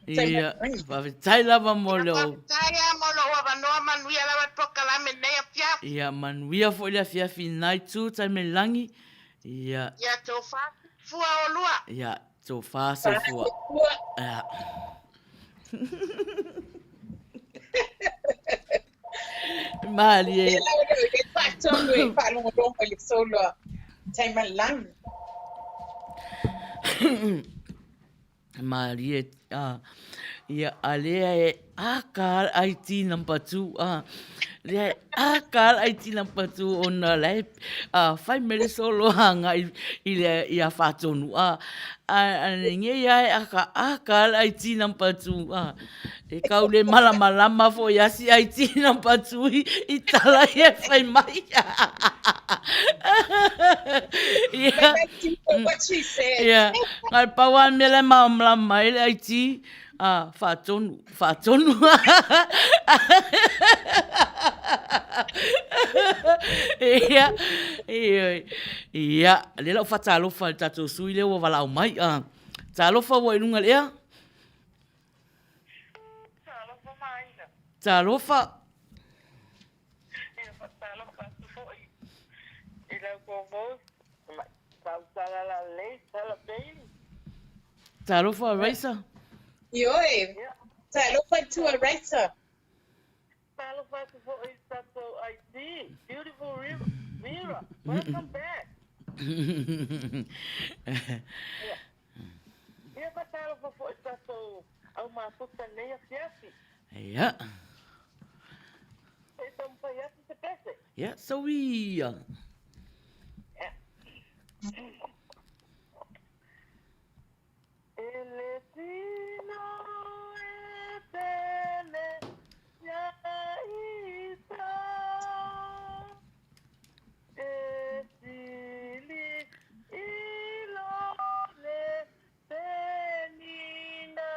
Ia, faafetai lava mo Ia, lou. faafetai lava mo lou avanoa, manuia lava le polokalame nei afiafi. Ia, manuia foi le afiafi i lena itu tai mai le lagi. Ia. Ia, tofa fua olua. Ia, tofa soifua. Ia. Malie. E faatonu e faalogologo i le solo a Taimalelagi. Malie, ah, ia, a lea e aka IT number 2, ah, lea e aka IT number 2 ona la e ah, fai mai le solo anga i, i le ia faatonu, ah, a nge ia e aka aka le IT number 2, ah, e kau le malamalama foi asi IT number 2 i, i tala ia e fai mai. Ia. What she said. Ia, ngai pau a mea le malamalama ai le IT, ah, faatonu, faatonu. Ia, ia, ia, lea lau faatalofa i le tatou sui lea ua valaau mai. Ah, talofa ua i luga i le ea. Talofa Maina. Talofa. Ia faatalofa atu foi i lau co-host, Tautala Lalei, Tala Bailey. Talofa Raisa. Ioe, talofa atu a Raisa. Talofa atu foi i tatou IT, Beautiful Mira, welcome back. Ia faatalofa foi i tatou au mafuta i lenei afiafi. Ia. Se i taumafai atu se pese. Ia, sauia. Ia. E le tino e pele ia ita E sili i lo le penina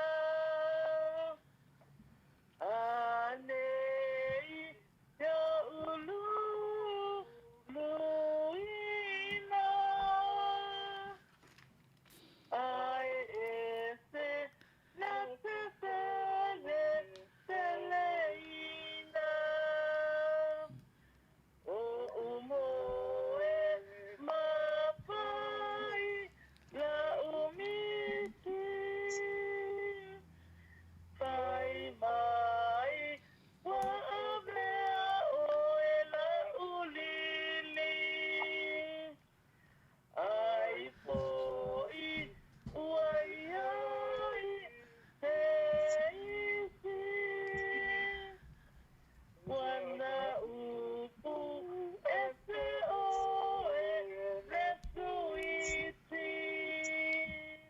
Anei te ulu luina Ai e se na te sele seleina O umoe mapai la umiti Fai mai ua avea oe la ulili Ai foi ua iai se isi Ua upu ese oe le suiti.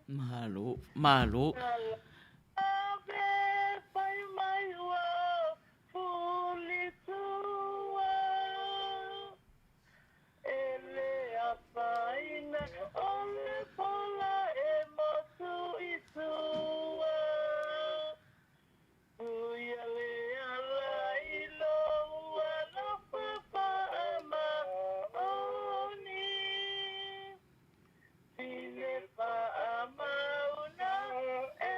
Malo, malo. Ave fai mai ua fulitua. E le afaina o le pola e motu i tua. Ui a le ala i lou alofa faamaoni. Sine faamauna e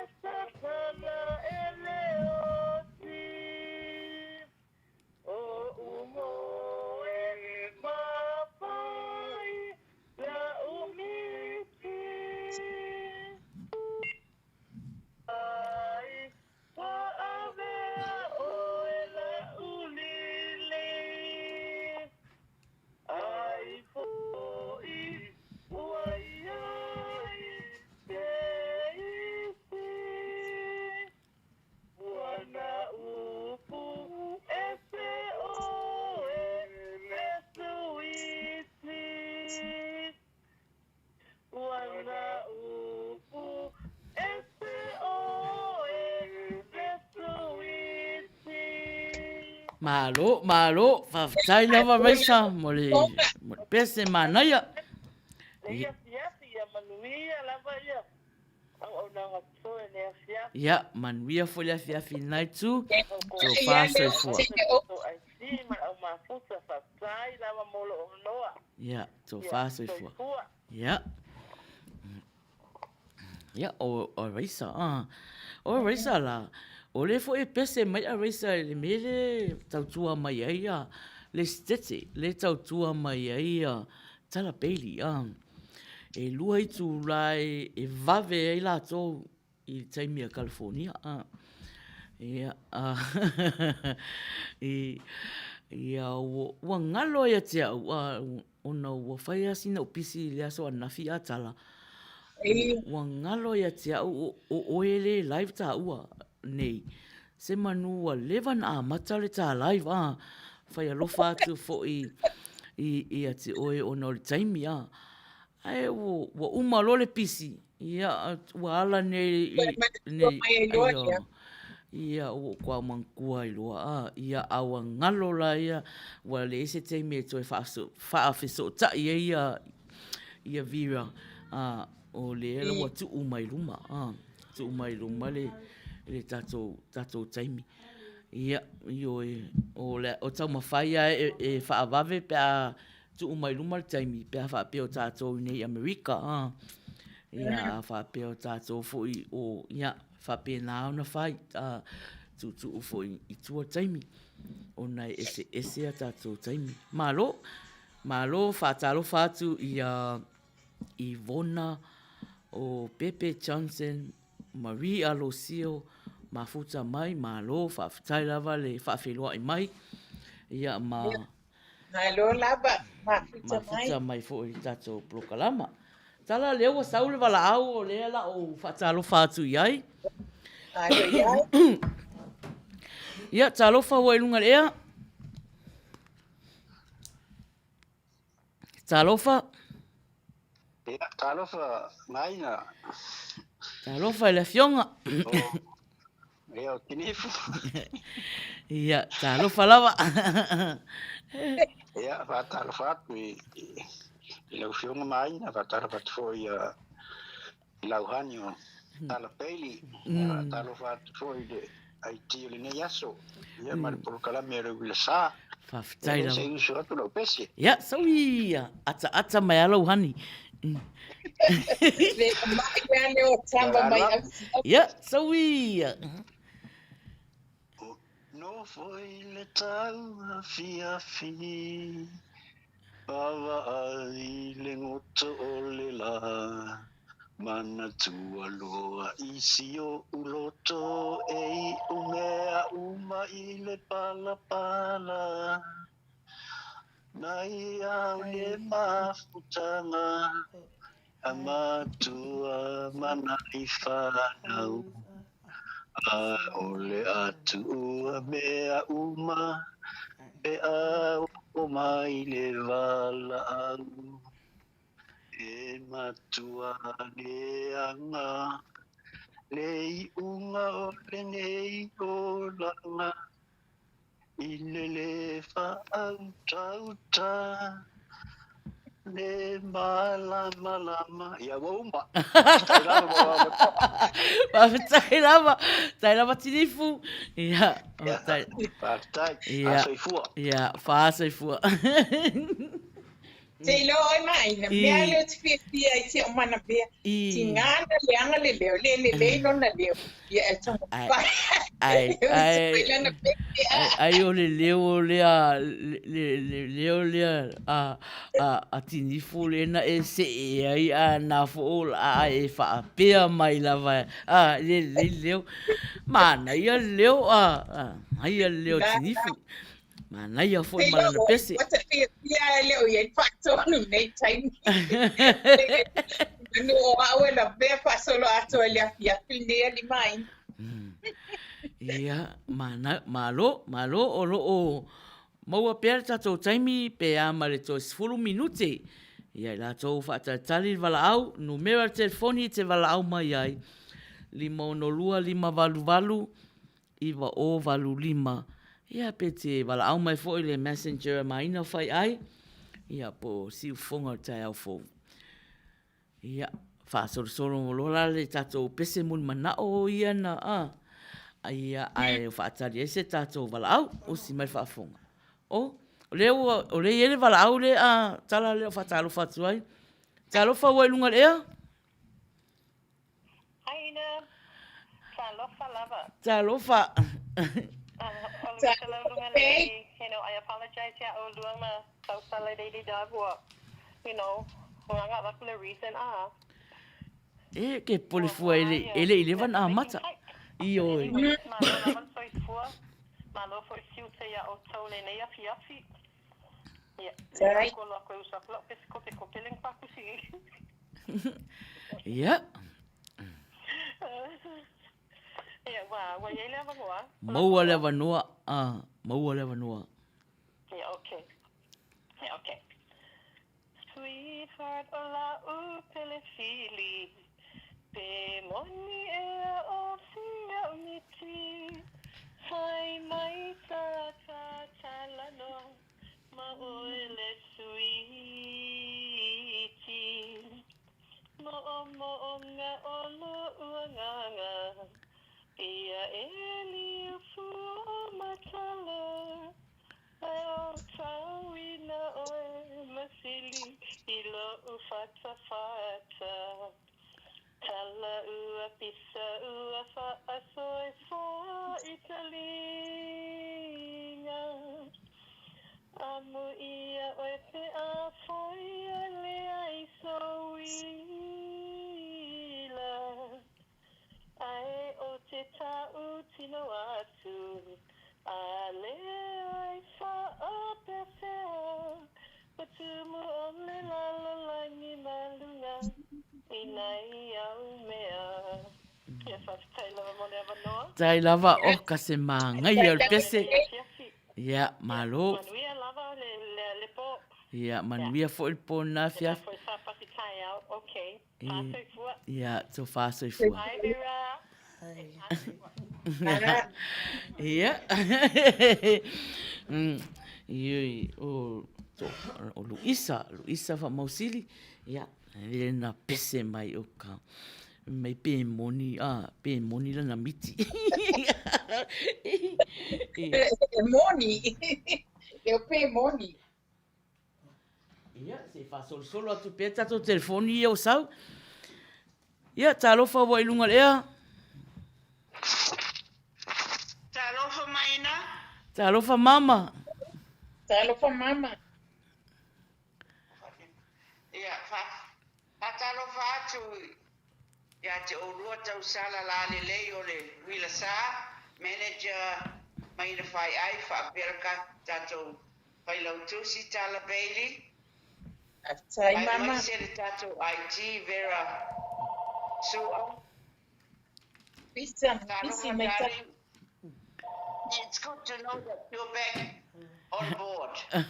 Ua na upu ese oe le suiti. Malo, malo, faafetai lava Raisa mo le mo le pese manaia. Nei afiafi ia manuia lava ia auaunaga totoe nei afiafi. Ia, manuia foi le afiafi i lena itu. Tofa soifua. Ia, tofa soifua. Ia. Ia, o, o Raisa, ah. O Raisa la, o le foi e pese mai a Raisa i le mea le tautua mai ai a le Stete, le tautua mai ai a Tala Bailey, ah. E lua itulā e, e vave ai latou i le taimi a California, ah. Ia, ah, i, ia, ua, ua ngalo ia te au, ah, Ona ua fai lava sina ou pisi i le aso ananafi a tala, ua ngalo ia te au o oe le live taua nei. Se manu ua leva na amata le ta live a, fai alofa atu foi ia te oe ona o le taimi a. Ae ua uma loa le pisi, Ia, ua ala nei i, nei, aio, ia, ua ou kuaumanatua ai loa, a, ia, a ua galo la ia, ua leai se taimi e toe faafesootai ai ia, ia Vera, a, o lea la ua tuu mai luma, a, tuu mai luma le, le tatou, tatou taimi. Ia, ioe, o le, o taumafai lava e, e faavave pe a tuu mai luma le taimi pe a faapea o tatou i nei Amerika a ia a faapea o tatou foi o ia faapena ona fai a tuutuu foi i tua taimi ona e eseese a tatou taimi. Malo, malo faatalofa atu ia Ivona o Pepe Johnson Marie Alosio mafuta mai malo faafetai lava le faafeiloai mai ia ma Malo lava, mafuta mai. Mafuta mai foi i le tatou polokalama. Tala lea ua sau le valaau o lea la ou faatalofa atu i ai. Malo i ai. Ia, talofa ua i luga le ea. Talofa. Ia, talofa Maina. Talofa i le afioga. Ia, o Tinifu. Ia, talofa lava. Ia, faatalofa atu i, i lau afioga Maina, faatalofa atu foi ia i lau hani o Tala Bailey. Faatalofa atu foi i le IT o lenei aso, ia ma le polokalame a le Uila Sa. Faafetai lava. Se i usu atu lau pese. Ia, sau i ataata mai a lau hani. Le mai lea le o tama mai au. Ia, sau i. Nofo i le tau afiafi, Vaavaai le goto o le lā, Manatua loa i si oʻu loto, E iʻu mea uma i le palapala, Mai au le mafutaga, A matua ma nai fanau, A o le atuua mea uma, Pe a oo mai le valaau, E matua leaga le iuga o lenei olaga, I le lē faautauta le malamalama. Ia ua uma. Faafetai lava mo lau avanoa. Faafetai lava. Faafetai lava Tinifu. Ia, faafetai. Faafetai. Faasoifua. Ia, faasoifua. Te iloa oe Maina, mea lea ou te fiafia ai te o mana mea. Tiga na leaga le leo, le lelei lona leo. Ia e taumafai. Ai, ai, ai o le leo lea, le leo lea a, a, a Tinifu lea na e see ai a na fo a e faapea mai lava, a, le lelei le leo. Manaia le leo, a, manaia le leo Tinifu. Manaia foi ma lana pese. Ua te fiafia e le o i ai faatonu nei taimi. Manu o au e lavea faasolo atoa i le afiafi lenei alii mai. Ia, mana, malo, malo o lo o maua pea le tatou taimi pe a ma le toe 10 minute. Ia i latou faatalitali le valaau, numera o le telefoni e te valaau mai ai, 562 588 9085. Ia pe te valaau mai foi i le messenger a Maina Faiai, ia po o Siufofoga o le taeao fou. Ia, faasolosolo loa la le tatou pese mulimanao ia na, a, ia, ae faatali ai se tatou valaau, usi mai le faafofoga. O, o lea ua, o lea e i ai le valaau lea a tala lea o faatalofa atu ai. Talofa ua i luga o le ea? Hi Ina, talofa lava. Talofa. O le Luga lelei, you know, I apologize ia ʻolua ma tausala i lady dog ua, you know, ua aga avatu le reason a. E ke pole fua e le, e le i leva na amata. Ioe. Anyway, malo lava le soifua, malo foi siute ia ʻoutou lenei afiafi. Ia, le kolo aku e uso aku lau pese kope kope le pakusi. Ia. Ia, ua, ua i ai le avanoa. Maua le avanoa, a, maua le avanoa. Ia, okay. Ia, okay. Sweetheart, o la'u pele fili, Pe moni ea o fia o miti, Fai mai ta ta talanoa, Ma oe le suiti. Mo'omo'oga o lo'u agaga, Ia e liu fua matala, Ae o tauina oe masili i lo'u fatafata. Tala ua pisa ua faasoifua i taliga. Amu ia oe pe afai a leai sou uila. Ae o te tau tino atu, a leai whaapeapea, Ko tumu o le lalolagi ma luga i nai au mea. Ia faafetai lava mo le avanoa. Tai lava o ka se māngai o le pese. Ia, malo. Manuia lava le, le, le po. Ia, manuia foi le po na afiafi. Foi sa pasi taeao, okay. Fā soifua. Ia, to fā soifua. Bye, Vera. Ia. Ioi, o, to, o Luisa, Luisa Faamausili, ia, le na pese mai o ka, mai pe moni, a, pe moni lana miti. E moni. E o pe moni. Ia, se i faasolosolo atu pea tatou telefoni ia o sau. Ia, talofa ua i luga o le ea. Talofa maina. Talofa mama. Talofa mama. Ia, faatalofa atu ia te oulua tausala lalelei o le Uila Sa, manager Maina Faiai faapea le tatou Failautusi Tala Bailey, Faafetai mama. Aemaise le tatou IT Vera Sua. Pisa, pisi mai ta. It's good to know that you're back on board. Ae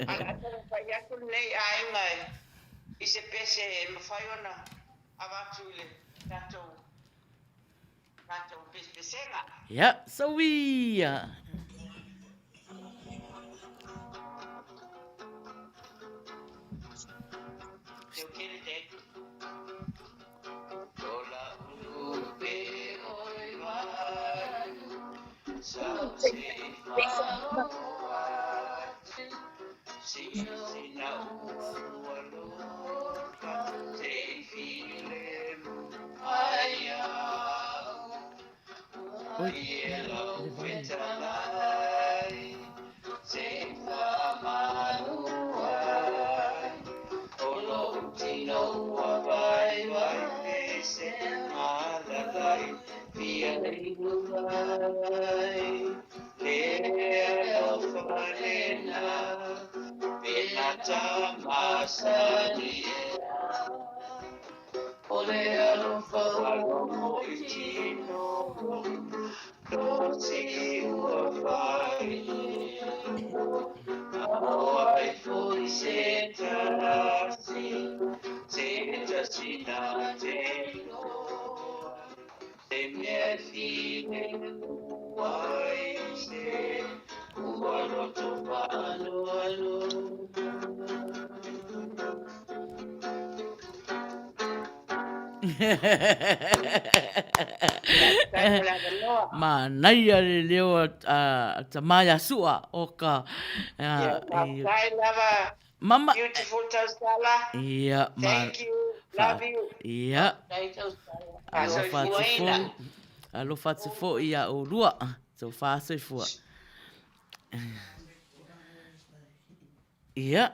a taumafai atu lenei aiga i se pese e mafai ona avatu i le tatou tatou pesepesega. Ia, sauia! Manaia le leo a Tama ia Sua o ka Faafetai lava. Mama Beautiful tausala. Ia ma Thank you. Love you. Ia. Faafetai tausala. Alofa atu Faasoifuaina. foi. Alofa atu foi ia oulua. Tofa soifua. Ia.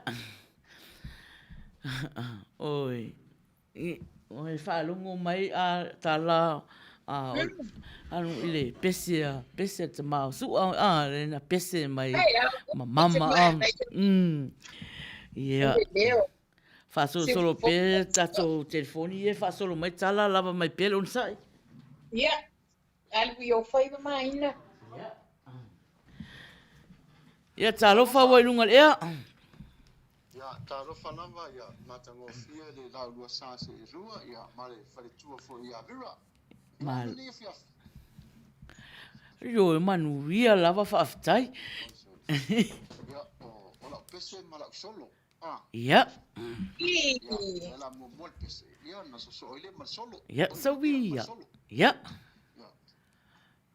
Oi. Oi faalogo mai a tala a anu i le pese a pese a te mao sua a le na pese mai ma mama a ia faasolosolo pea tatou telefoni ia faasolo mai tala lava mai pea le onosai. Ia, alu i o faiva maina. Ia talofa ua i luga le ea. Ia, talofa lava, ia, matagofie le laulua sa seelua, ia, ma le faletua foi ia Vera. Ia, Ma... lenei afiafi. Ioe, manuia lava, faafetai. Ia, o, o lau pese ma lau solo. Ah. Ia. Ia, ia la muamua le pese. Ia, na sosoo ai lea ma le solo. Ia, Oi, saui ia, ma ia. le solo. Ia. Ia.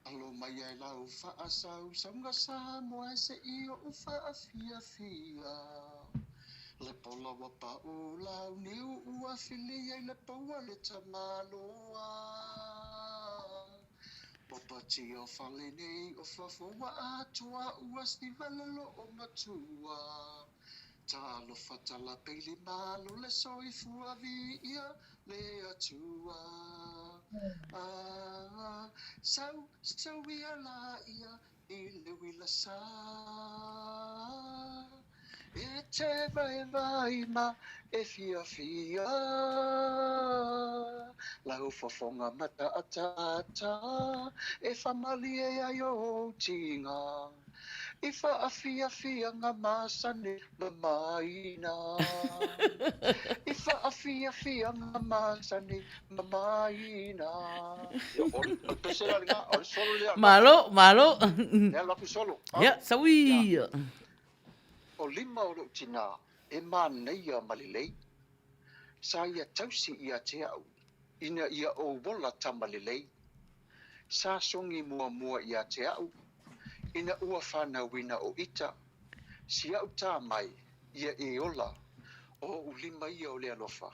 Alo mai ai lau faasausauga Samoa e se'i o'u faafiafia. Le pola ua pa'u lau niu ua fili ai le paua le tamaloa. Papatia o fale nei o fafo ua atoa ua siva le loo matua. Talofa talapeili malo le soifua viia le Atua. Ah, sau, sau ia la ia i le uila sa. E te vaivai ma e fiafia. Lau fofoga mataataata e famalie ai ou tiga. I faafiafiaga masani mamaina. I faafiafiaga masani mamaina. O le pese la lena, o le solo lea. Malo, malo. Lea alu atu solo. Ia, saui. O lima o lou tinā e manaia ma lelei. Sa ia tausi ia te au ina ia ou ola tama lelei. Sa sogi muamua ia te au ina ua fanauina o ita. Si au tā mai ia e ola o ou lima ia o le alofa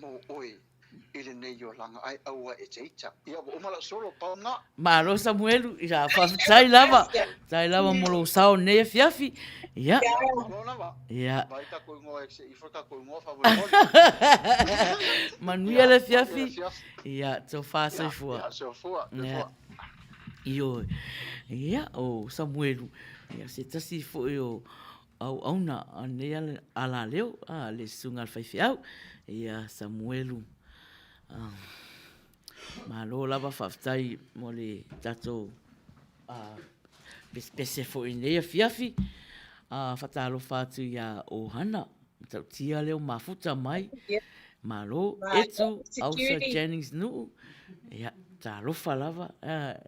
mo oe i lenei olaga ae aua e te ita. Ia ua uma lau solo, pau lena. Malo Samuelu, ia faafetai lava, faafetai lava mo lou sao nei afiafi. Ia. Malo lava. Ia. Vai takou ingoa e se ifo takou ingoa faamolemole. Manuia le afiafi. Ia, tofa soifua. Ia, soifua, soifua. Ioe. Ia, o Samuelu, ia se tasi foi o auauna a nei alaleo, a le susuga a le faifeau, ia Samuelu. Malo lava faafetai mo le tatou pesepese foi i lenei afiafi. Faatalofa atu ia Ohana, matautia lea ua mafuta mai. Malo, Etu, Ausa Jennings Nuu, ia, talofa lava,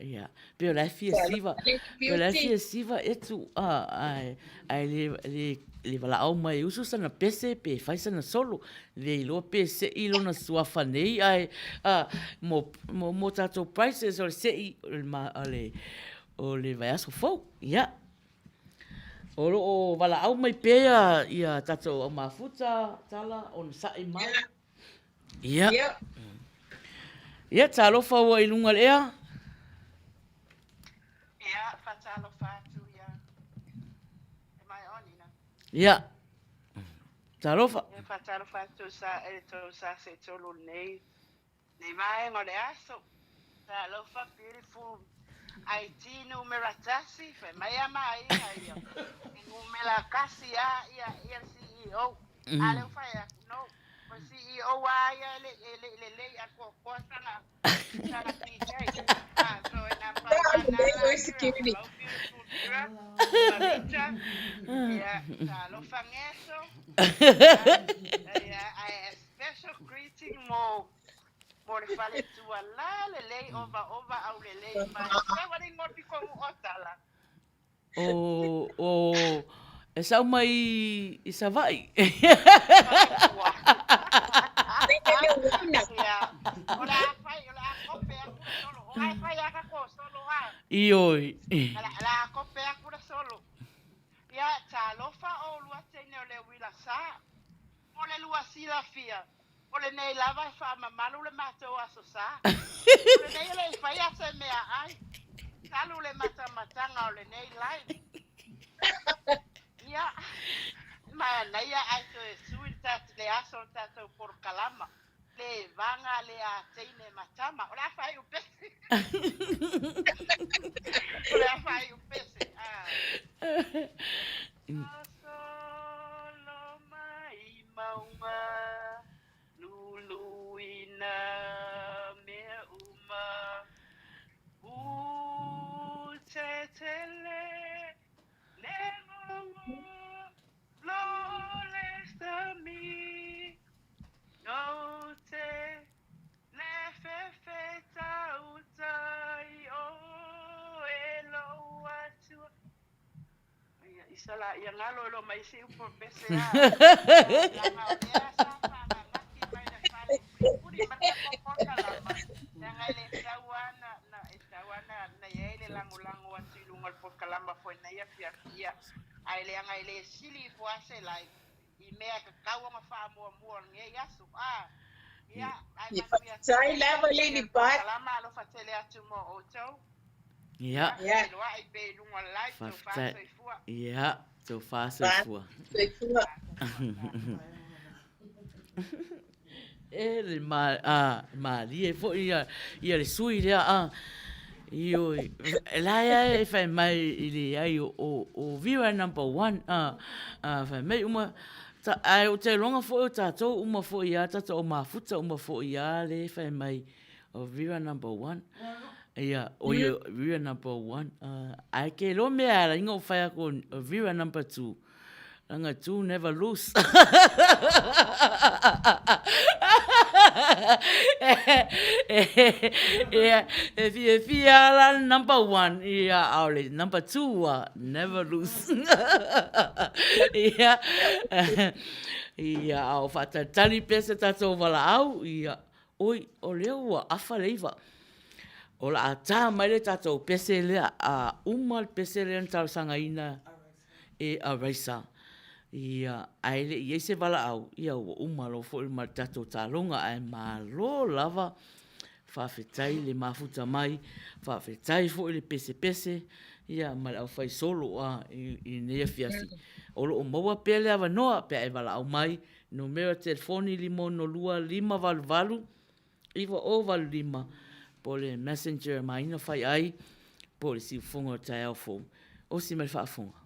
ia, pei o la e fia siva, pei o la e fia siva Etu, ae, ae le, le, le valaau mai e usu sana pese pe fai sana solo, le iloa pe se'i lona suafa nei, ae, mo, mo, mo tatou prices o le se'i o le, o le, o le vaiaso fou, ia. O lo o valaau mai pea ia tatou au mafuta, tala, onosai mai. Ia. Ia, talofa ua i luga le ea. Ia, faatalofa atu ia. Am I on, Ina? Ia. Talofa. Ia, faatalofa atu sa e tou sa se tolu nei. Nei vaega o le aso. Talofa beautiful IT numera tasi, fai mai a maaiga ia. E numera kasi a ia ia le CEO. A lea ua fai atu, no, o le CEO a ia e le e le lelei a koakoa sana sana PJ. Ah, so e nā pa pa nā la Security. Hello beautiful Vera, Marita. Ia, talofa ngeso. Ia, ia, a special greeting. blessing mo mo le faletua la lelei ovaova aulelei mai. Se ua le igoa piko o tala. O, o, e sau mai i Savaii. Ia, o le a fai, o le a kope aku le solo. O ai fai a kako solo a. Ioe. O le a kope aku le solo. Ia, talofa ʻolua teine o le uila sa. Mo le lua silafia, o lenei lava e faamamalu le matou Aso Sa. O lenei e le i faia se meaai, talu le matamataga o lenei live. Ia, manaia ae toe sui le le aso o le tatou polokalama. Le vaga le a teine ma tama. O le a faaiu pese. O le a faaiu pese. Ah. Solo mai mauga luluina mea uma utetele le gongo lo le sami o te le fefeta utai o e lou atua. Ia, isa la, ia galo e lo mai se upo pese a. Leaga o lea sa faagagati mai le fale pulipuli ma le polokalama. Leaga e le tau lava na, na, e tau lava na, na i ai le lagolago atu i luga o le polokalama foi nei afiafi. Ia, ae leaga e le sili ifo lava se live i mea e tatau ona faamuamua o lenei aso. A, ia, ae Ia manuia faafetai tele lava le Lady Pat. polokalama, alofa tele atu mo outou. Ia. Ia. Feiloai pea i luga o le live, tofa Faafetai. soifua. Ia, tofa soifua. Soifua. E le ma, a, malie foi ia, ia le sui lea a. Ioe, la ia e fai mai i le ai o, o, o Vera number one, a, a fai mai uma, ta, ae ou te iloga foi o tatou uma foi a, tatou au mafuta uma foi a le fai mai o Vera number one. Ia, o ia Vera number one. Ae ke iloa mea e ala ai ona ou fai atu o Vera number two. Leaga two never lose. Ia, e fiafia la le number one, ia, a o le number two ua never lose. Ia, ia, a o faatalitali pea se tatou valaau, ia, oi, o lea ua afa le 9. O le a tā mai le tatou pese lea, a uma le pese lea na talosagaina e Araisa, ia, ae le i i ai se valaau, ia ua uma loa foi ma le tatou taloga, ae malo lava, faafetai le mafuta mai, faafetai foi le pesepese, ia ma le aufaisolo a i lenei afiafi. O lo o maua pea le avanoa pe a e valaau mai, numera telefoni 562 588 9085 po o le messenger Maina Faiai po o le siufofoga o le taeao fou. Osi mai le faafofoga.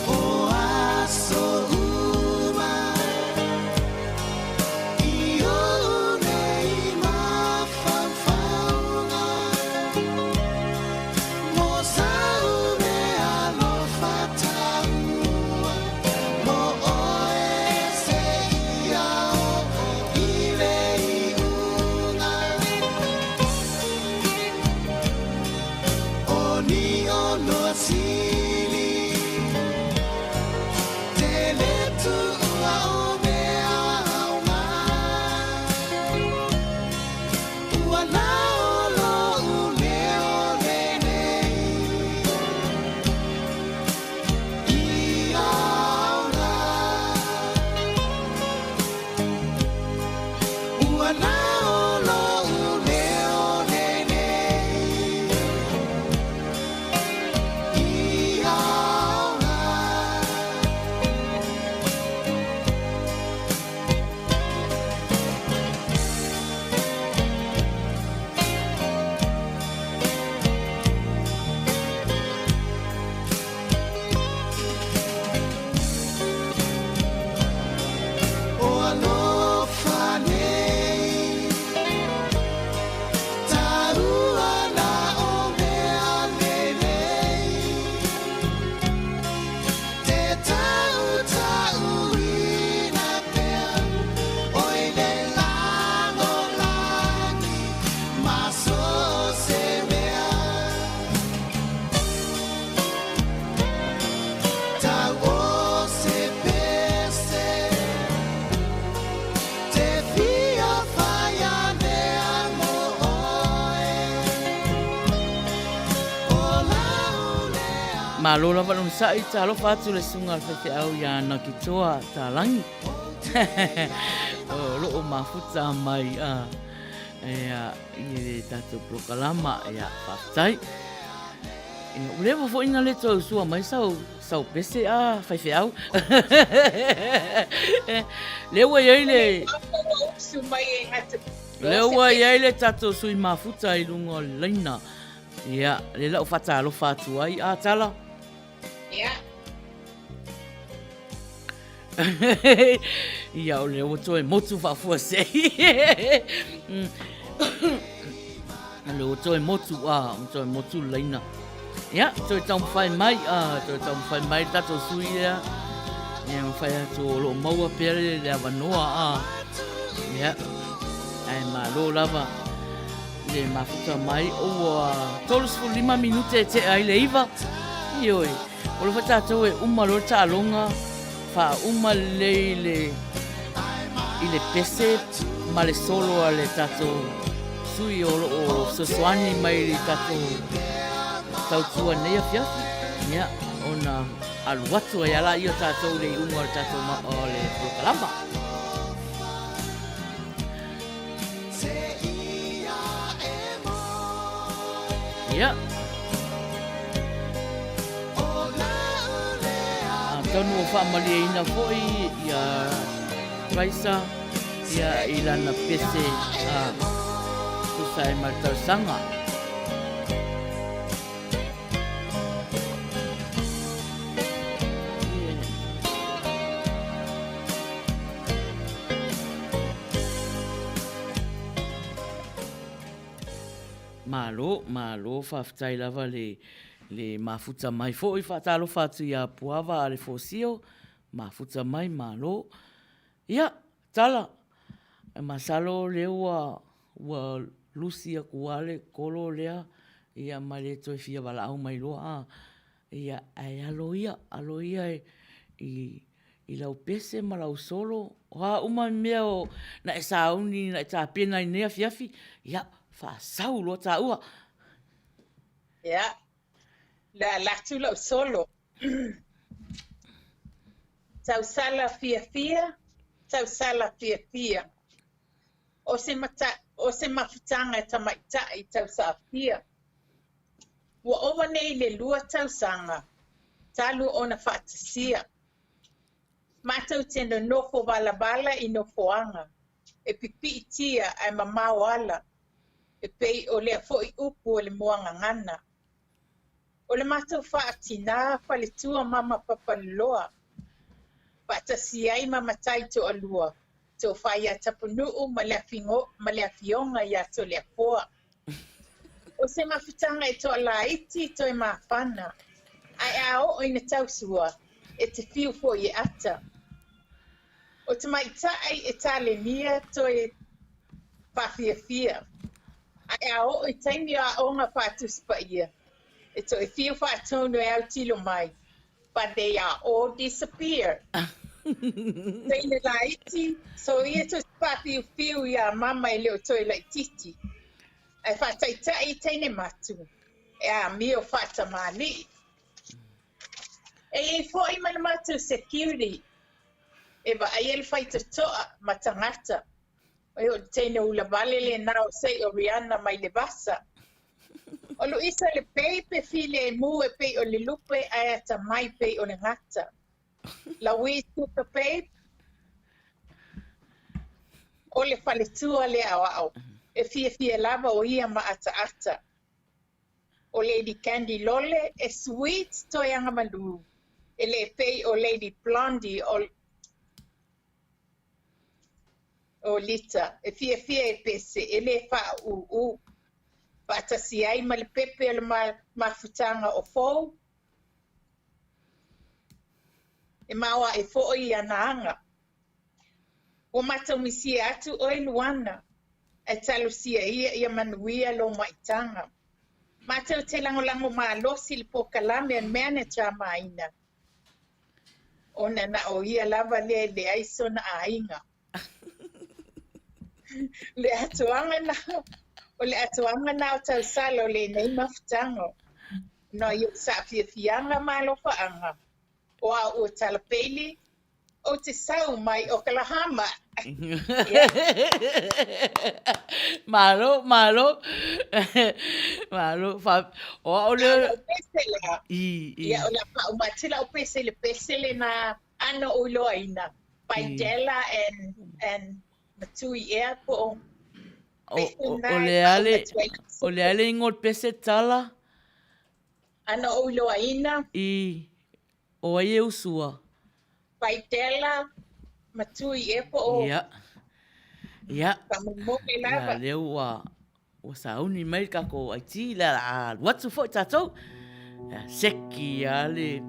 O aso uma. Malo lava le onosai, talofa atu le susuga a le faifeau ia Nakitoa Talangi. O loo mafuta mai a ia i le tatou polokalama, ia faafetai. Ia, ua leva foi na le toe usua mai sau sau pese a faifeau. Lea ua i ai le Lea ua i ai le tatou sui mafuta i luga o le laina. Ia, lea la ua faatalofa atu ai. A, Tala? Ia. Ia, o lea ua toe motu faafuasei. O lea ua toe motu, a, ua toe motu le laina. Ia, toe taumafai mai, a, toe taumafai mai le tatou sui lea. Ia, mafai atu o lo o maua pea le, le avanoa, a. Ia, ae malo lava le mafuta mai. Ua 35 minute e tea ai le 9. Ioe, o lo o tatou e uma loa le taaloga, faauma lelei le i le pese ma le solo a le tatou sui o lo o fesoasoani mai i le tatou tautua i lenei afiafi. Ia, ona alu atu ai lava lea o tatou i le iuga o le tatou o le polokalama. Ia. Atonu ua faamalieina foi ia Raisa ia i lana pese a tusa ai ma le talosaga. Malo, malo, faafetai lava le, le mafuta mai foi, faatalofa atu ia Puava Alefosio, mafuta mai, malo. Ia, Tala, e masalo o lea ua, ua lusi aku lava le kolo lea, ia ma le toe fia valaau mai loa, a. Ia, ae alo ia, alo ia i, i lau pese ma lau solo, o a uma mea o na e sauni na e tapena i nei afiafi, ia, faasau loa taua. Ia, le ala atu lau solo. Tausala fiafia, tausala fiafia. O se, mata, o se mafutaga e tamaitai tausaafia. Ua ova nei le lua tausaga talu ona faatasia. Matou te nonofo valavala i nofoaga e pipiitia ae mamao ala, e pei o lea foi upu o le muagagana. O le matou faatinā faletua mama Papaliloa, faatasi ai ma matai toalua, Tofa ia Tapunuu ma le ma le Afioga ia Toleafoa. O se mafutaga e toalaiti toe mafana, ae a oo ina tausua, e te fiu foi e ata. O tamaitai e talenia toe faafiafia, ae a oo i taimi o aoga faatusi paia, e toe fiu faatonu e autilo mai, but they are all disappear. Teine laiti, so ia toe faafiufiu iā mama e le o toe laititi. Ae faataitai i teine matu, e amio faatamalii. E i ai foi ma le matou security e vaaia le faitotoa ma tagata. Oi o le teine ula vale lenā o Sei Oriana mai le vasa. O Luisa le pei pe filemu e pei o le lupe ae atamai pei o le gata. Louise Super Babe, o le faletua le aoao, e fiafia lava o ia ma ataata. O Lady Candy Lole e sweet toe agamalu, e le pei o Lady Blondie o O Lita, e fiafia e pese, e le faaūū. Faatasi ai ma le pepe o le mafutaga o Fou, e maoae foi i ana aga. Ua matou misia atu oe Luana, ae talosia ia ia manuia lou maitaga. Matou te lagolago malosi i le polokalame a le manager Maina. Ona na o ia lava lea e leai sona aiga. Le atoaga na, o le atoaga na o tausala o lenei mafutaga. No i o saafiafiaga ma alofaaga, o a'u o Tala Bailey, ou te sau mai Okalahama. Malo, malo. Malo. Fa, o a'u le... Lau pese la. I, i. Ia, o le a faauma atu lau pese i le pese lena a na ou iloaina by Della and, and Matui ea po o O, o, o le a le, o le a le igoa o le pese Tala? A na ou iloaina. I, o ai e usua? By Della Matui ea po o. Ia. Ia. Faamolemole lava. Ia, lea ua, ua sauni mai le tatou IT, le a alu atu foi tatou. Ia, seki a le,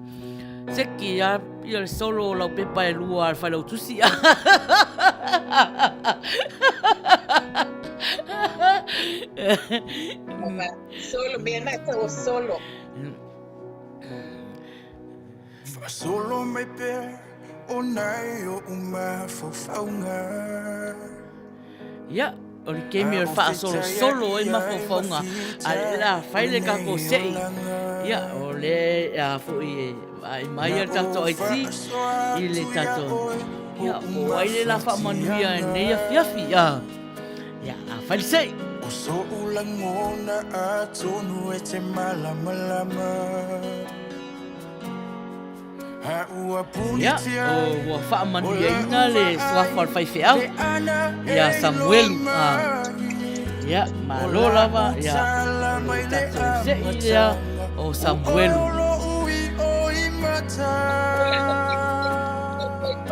seki a ia le solo o lau pepa e lua a le Failautusi. Solo, mea na tau o solo. Faasolo mai pea o nai oʻu mafaufauga. Ia, o le kemi o le faasolosolo ai mafaufauga a le la fai le tatou seʻi. Ia, o le a foi e vaai mai le tatou IT i le tatou. Ia, po o ai le la faamanuia i lenei afiafi. Ia, ia, a fai le seʻi. O soʻu lagona atonu e te malamalama. Ia, ua faamanuiaina le suafa o le faifeau ia Samuelu. Ia, malo lava, ia, o le tatou seʻi lea o Samuelu.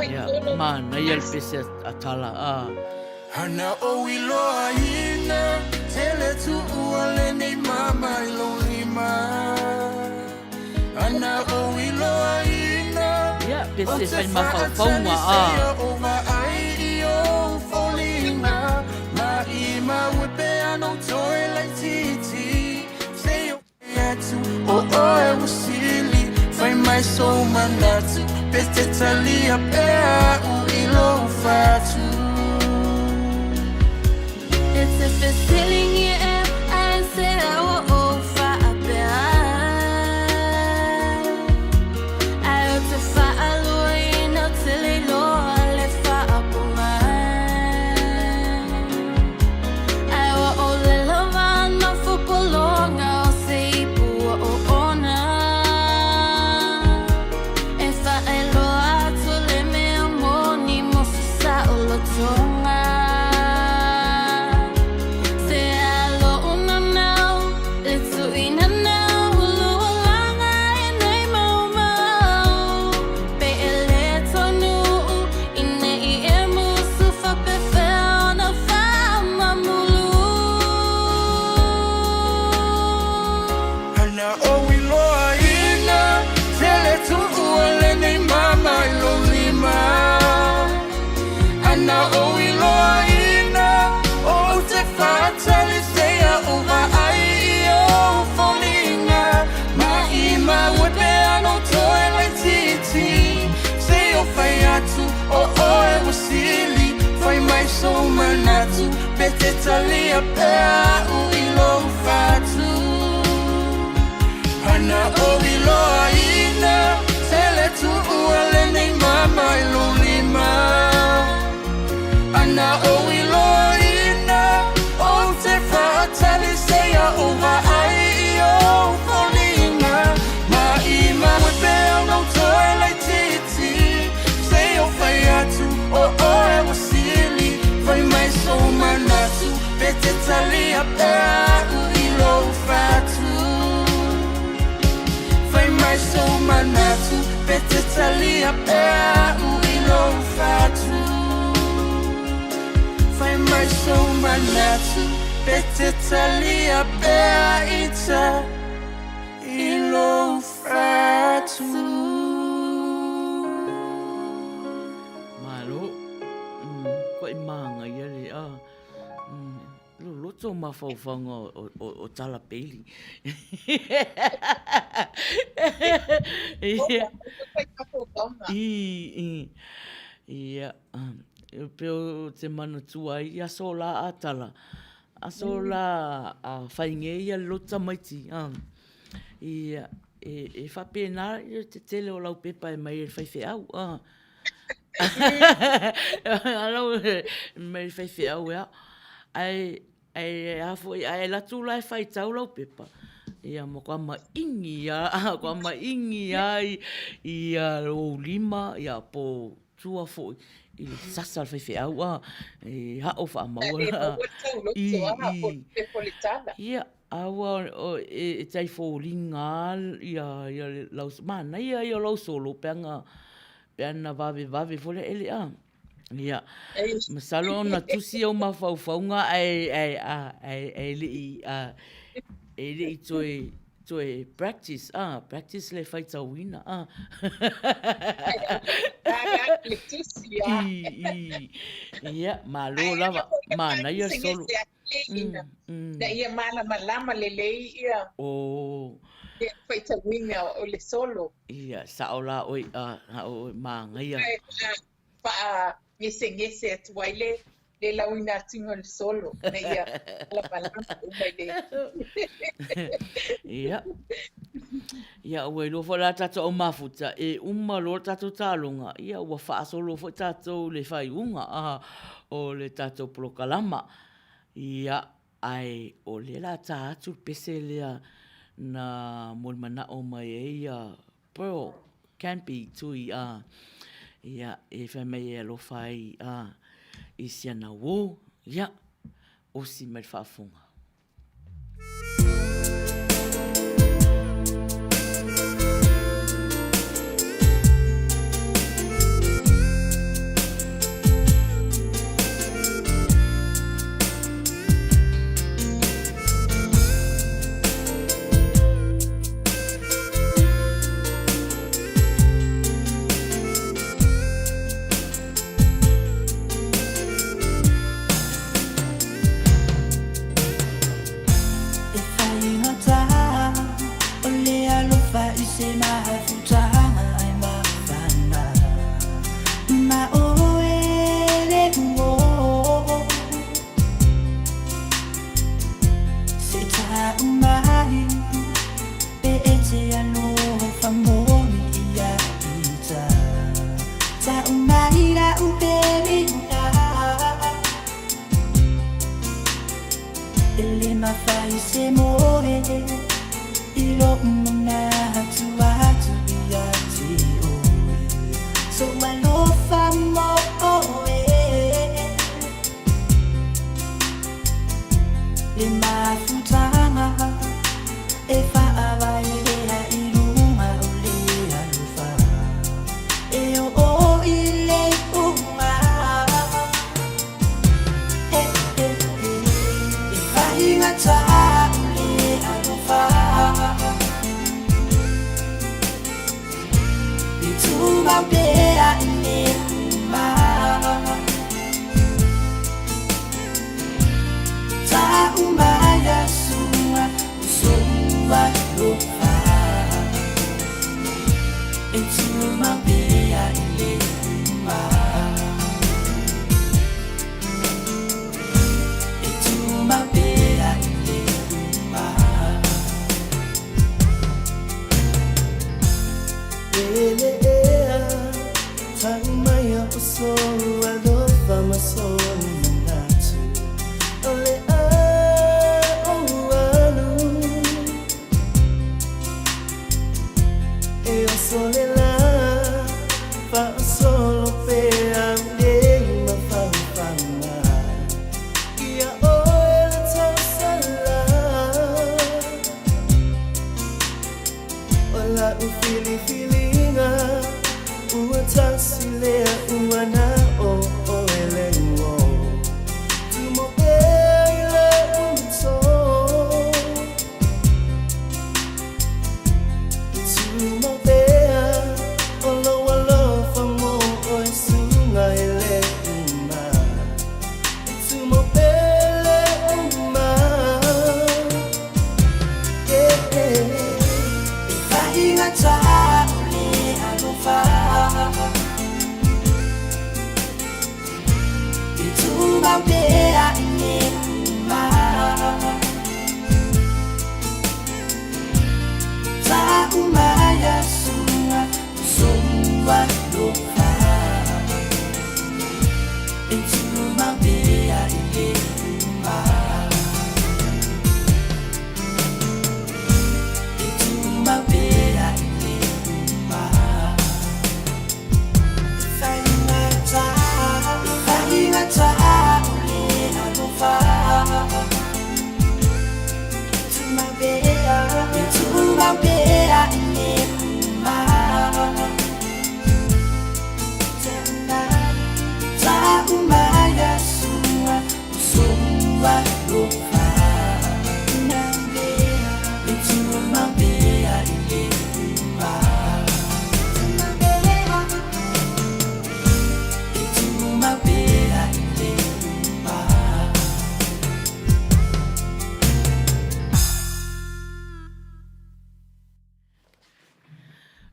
Ia, manaia le pese a Tala. Hana o iloaina tele tuua lenei mama i lou lima Ana o iloaina Ia, pe se fai mafaufauga a. O vaai i ou foliga Ma i mau e pea no toe laitiiti Se o atu o oe ua sili Fai mai sou manatu Pe te talia pea a'u i lou fatu. E te fesiligia e aisea ua ou faapea Ai o te faaluaina o te leiloa le faapoga Ai ua ʻōlelo ma nofo pologa o se ipu ua oona E faailoa atu le mea moni mo se saolotoga Se alo unanau le tuinanau Ulualaga e nei maumau Pe e le tonu i nei e musu faapefea ona faamamulu. Ana ou iloaina tele tuua lenei mama i lou lima Ana ou iloaina ou te faataliseia o vaai i ou foliga Ma i mau e pea no toe laitiiti Se o fai atu o oe ua sili Fai mai sou manatu pe te talia pea a'u i lou fatu Ana ou iloaina tele tuua lenei mama i lou lima Ana ou iloaina ou te faataliseia o vaai i ou foliga Ma i mau e pea ona ou toe laitiiti Se o fai atu o oe ua sili Fai mai sou manatu pe te talia pea a'u i lou fatu Fai mai sou manatu pe te talia pea a'u i lou fatu Fai mai sou manatu pe te talia pea ita i lou fatu. Malo, koe māngaia le, ah, loloto mafaufauga o Tala Bailey. Ia. Ia, e pei o te manatua ai i aso la a Tala, aso la a whai nge ia le lotu tamaiti. Ia, e faapena le tetele o lau pepa e mai e le faifeau. Lau mai le faifeau ea. Ae, ae a foi, a e alu atu la e faitau lau pepa, ia matua maigi lava, matua maigi lava ia lou lima ia po o tua foi i le sasa o le faifeau a, e ao faamaua. I, i. Ia, a ua e tai foliga lava ia lau, manaia ia o lau solo pe ana vavevave foi lea ele a. Ia, masalo ona tusi ou mafaufauga ae le i toe practice, practice le faitauina. Ia, malo lava, manaia le solo. Ina ia malamalama lelei ia faitauina o le solo. Ia, sao la oe, sao oe, manaia. Faagesegese atu ai le le lauina atuga o le solo ina ia malamalama uma i le. Ia. Ia, ua iloa foi la tatou au mafuta, e uma loa le tatou taaloga, ia ua faasolo foi tatou i le faaiuga o le tatou polokalama. Ia, ae o lea o le a ta atu le pese lea na molimanaʻo mai ai ia Pearl Campy Tui a, ia, e fai mai e alofa ai a i si ana uō, ia, osi mai le faafofoga. E faigata o le alofa i se mafutaga ai mafana ma oe le uo Se tau mai pe e te alofa moni ia ita Tau mai lau pelina E le mafai se moe i lou manatu atu ia te oe Sou alofa mo oe Le mafutaga e faavae lea i luga o le alofa E oo i le iuga E, e, e, e faigata o le alofa E tumau pea i le uma Pele ea, tau mai o sou alofa ma sou manatu O le a ou alu E oso le la Faasolo pea nei mafaufauga Ia oe le tausala O la'u filifiliga ua tasi lea ua na o oe le uo Tumo pea i la'u uso E tumo pea o lou alofa mo oe suga e le uma E tumo pea le uma E faigata o le alofa E tumau pea i le uma.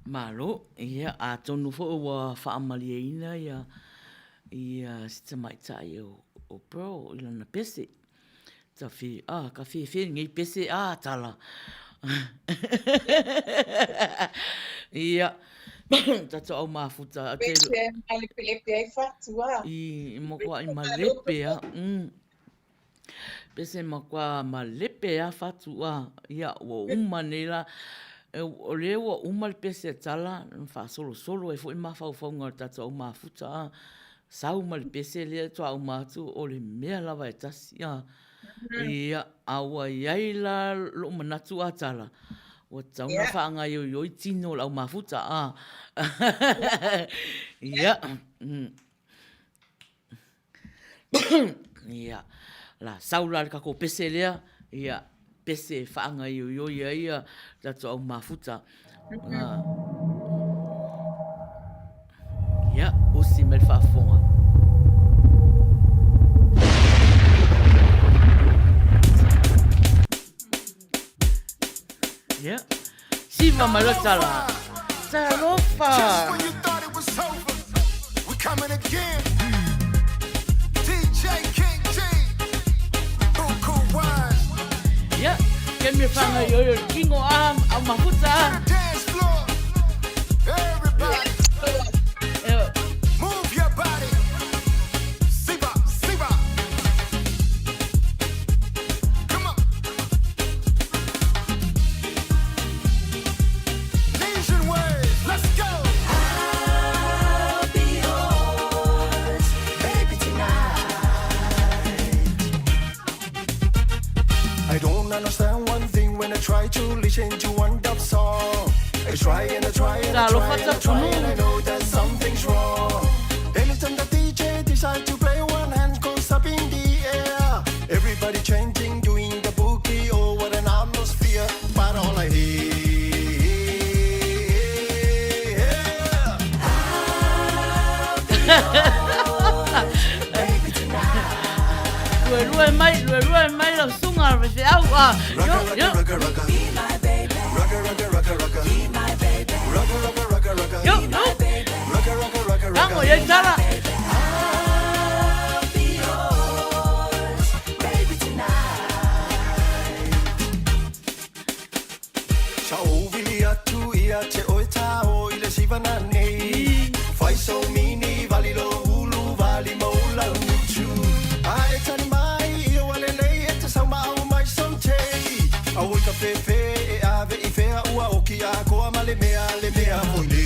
Malo, ia, atonu foi ua faamalieina ia, ia si tamaitai o, o Pearl i lana pese. Ta fi, ah, ka fefe lenei pese, ah, tala. Ia, tatou au mafuta. Pese malepelepe ai fatua. I, makuai malepe a. Pese makuā malepe a fatu a, ia, ua uma nei la, o lea ua uma le pese a Tala, na faasolosolo ai foi mafaufauga o le tatou au mafuta a, sau ma le pese lea faatoa uma atu o le mea lava e tasi a. Ia, a ua i ai la lou manatu a Tala, ua tatau ona faagaioioi tino o le au mafuta a. Ia. Ia, la sau la le tatou pese lea, ia, pese e faagaioioi ai ia tatou au mafuta. Ia, usi mai le faafofoga. Ia, siva mai loa tala. Talofa! Just when you thought it was over, we coming again. DJ King G, Buku Wise. Ia, ke me whangaioio le kingo a, au mafuta a. To the dance floor, everybody. Move your body. Siva, Siva. Come on. Nation waves, let's go. I'll be yours, baby, tonight. I don't understand one thing when I try to listen to one dub song. I try and I try and I try and I try and I know that something's wrong. Anytime the DJ decide to play, one hand goes up in the air. Everybody chanting, doing the boogie, oh what an atmosphere. But all I hear. I'll be yours, baby, tonight. Luelue mai, luelue mai lau susuga a le faifeau a. Rugga, Io, io. rugga, rugga, rugga. Be my baby. Rugga, rugga, rugga, rugga. Be my baby. Rugga, rugga, rugga, rugga. Io, Be io. my baby. Rugga, rugga, rugga, Tago rugga. i ai tala. I'll be yours, baby, tonight. Sa ou vili atu ia te oe tao i le siva nei. Fai sau mini vali lo ulu vali mo lau utu. A e tani mai i o alelei e te sau ma au mai sau te. A oi ka fefe e ave i fea ua oki a koa ma le mea le mea foi le.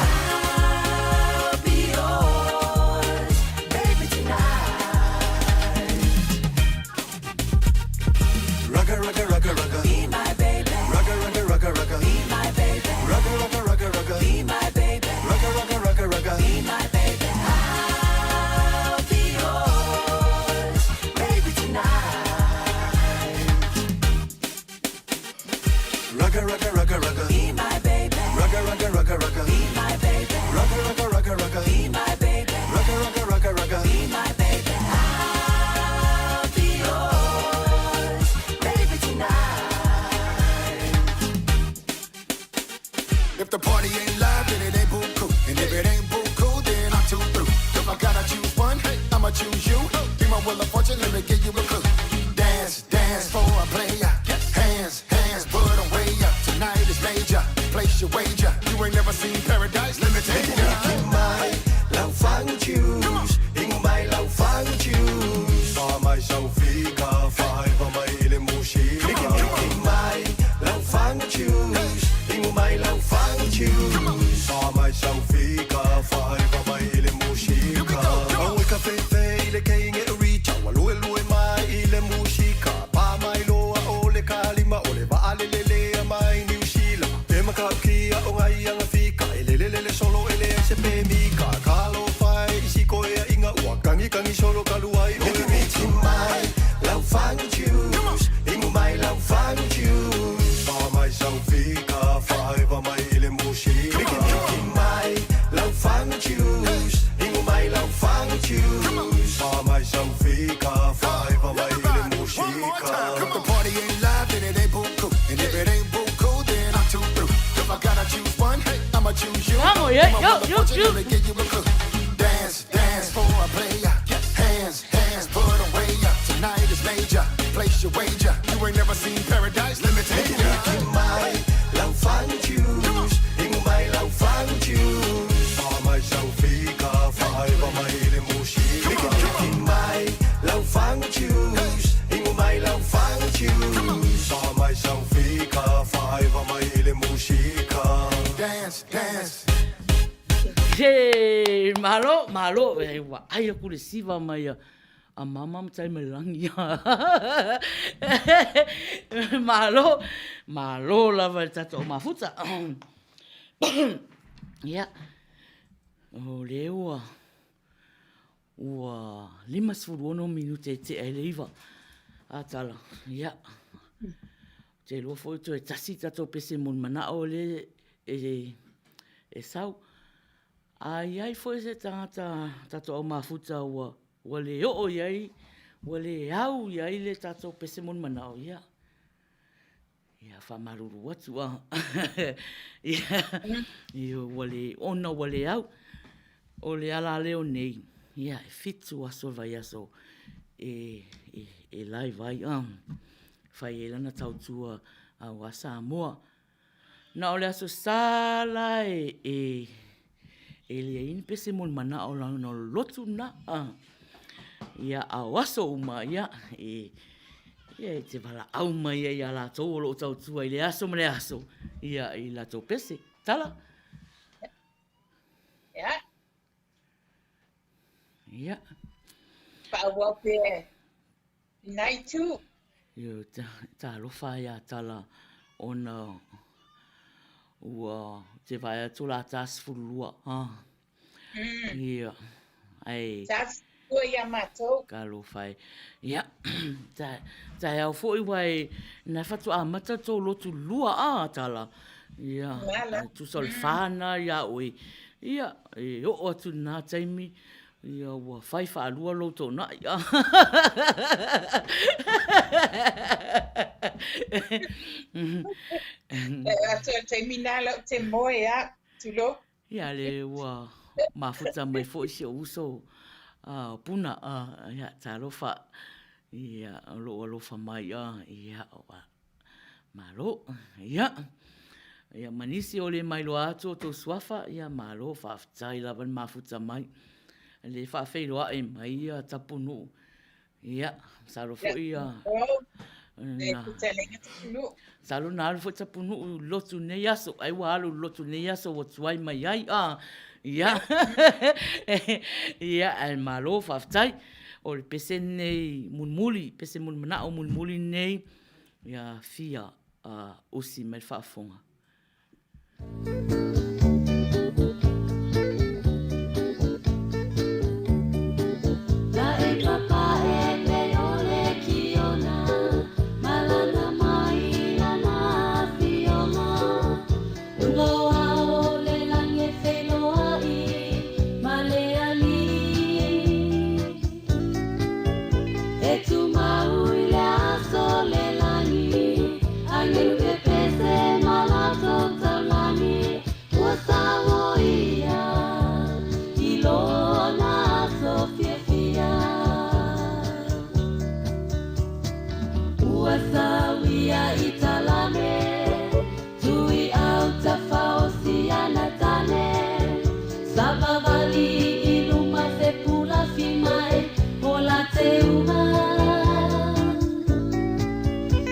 I'll be yours, baby, tonight. Rugga, rugga, rugga, rugga. Be my baby. Rugga, rugga, rugga, rugga. Be my baby. Rugga, rugga, rugga, rugga. Be my baby. Rugga, rugga, rugga, rugga. Be my baby. I'll be yours, baby, tonight. Rugga, rugga, rugga, rugga. Be my baby. Rugga, rugga, rugga, rugga. Be my baby. Rugga, rugga, rugga, rugga. Be my baby. Rugga, rugga, rugga, rugga. Be my baby. I'll be yours, baby, tonight. If the party ain't live, then it ain't buku. And if it ain't buku, then I'm too through. If I gotta choose one, I'ma choose you. Be my wheel of fortune, let me give you a clue. Dance, dance for a player. Hands, hands, put 'em way up. Tonight is major. Place your wager. You ain't never seen paradise. Let me take ya. Mai lau fang choose. Ingo mai lau fang choose. Fa mai sau fika, fa va mai le mushika. Mai lau fang choose. Ingo mai lau fang choose. Fa mai sau fika, fa va mai le mushika. Au e ka fefe i le keinge e richa, wa lue lue mai i le mushika. Pa mai loa o le kalima, o le vaa le lele a mai New Zealand. E makau kia o ngai anga fika, e lele lele solo e le se pe mika. Ka lo fai i siko e a inga ua, kangi kangi solo ka luai o le miti mai, lau fang choose. Ingo mai lau fang choose. Fa mai sau fika, fa e va mai i le mushika. Miki mai, lau fang choose. Ingo mai lau fang choose. Fa mai sau fika, fa e va mai i le One more mushika. time. If the party ain't live, then it ain't buku. And Yeah, My yo, mother yo, fortune, yo. let me give you a clue. Dance, dance for a player. Hands, hands, put away. Tonight is major. Place your wager. You ain't never seen paradise. Let me take ya. Dance, dance. He, malo, malo. E, ua ai aku le siva mai a, a mama ma tai mai langi. Malo, malo lava le tatou mafuta. Ia, o le ua, ua 56 minute e tea i le 9. A tala, ia. Ou te iloa foi toe tasi tatou pese mo le manao le e, e sau. A i ai foi se tagata tatou au mafuta ua, ua le oo i ai, ua le au i ai le tatou pese mo le manao, ia, ia faamalulu atu a. Ia, ia, ua le, ona ua le au. O le alaleo nei, ia, e 7 aso o le vaiaso e, e, e live ai, a. Fai ai lana tautua aua Samoa. Na o le Aso Sa la e, e, e leai ai ni pese mo le manao lana o le lotu lena. A. Ia, a o aso uma, ia, e, ia, e te valaau mai ai iā latou o lo o tautua i le aso ma le aso, ia, i latou pese. Tala? Ia. Ia. Faaauau pea lena itu. Ia, talofa ia Tala ona ua te vaai atu la ta 12. Ha. Ia. Ai. Ta 12 ia matou. Talofa e. Ia, taeao foi ua e na faatoa amata tou lotu lua a Tala. Ia, tusa o le fa na ia oe. Ia, e oo atu i lena taimi, Ia ua fai faalua lou toonai. Atu o le taimi na lau te moe a, tulou. Ia le ua mafuta mai foi si ou uso a Puna a ia talofa ia o lou alofa mai a ia Malo, ia. Ia, ma nisi o le mailoa atu o tou suafa, ia, malo, faafetai lava le mafuta mai. Le faafeiloai mai ia Tapunuu. Ia, masalo foi ia... Na, masalo na alu foi Tapunuu i lotu nei aso, ai ua alu i lotu nei aso ua tuai mai ai, a, ia, ia, ae malo, faafetai. O le pese nei mulimuli, pese mulimanao mulimuli nei, Ia fia usi mai le faafofoga. E tumau i le aso le lagi, Agelu pepese ma latou taulagi, Ua sauoia i lona aso fiafia. Ua sauia i Talane, Tui au tafaosi ana tane, Savavali i luma fepulafi mai, O la teuga.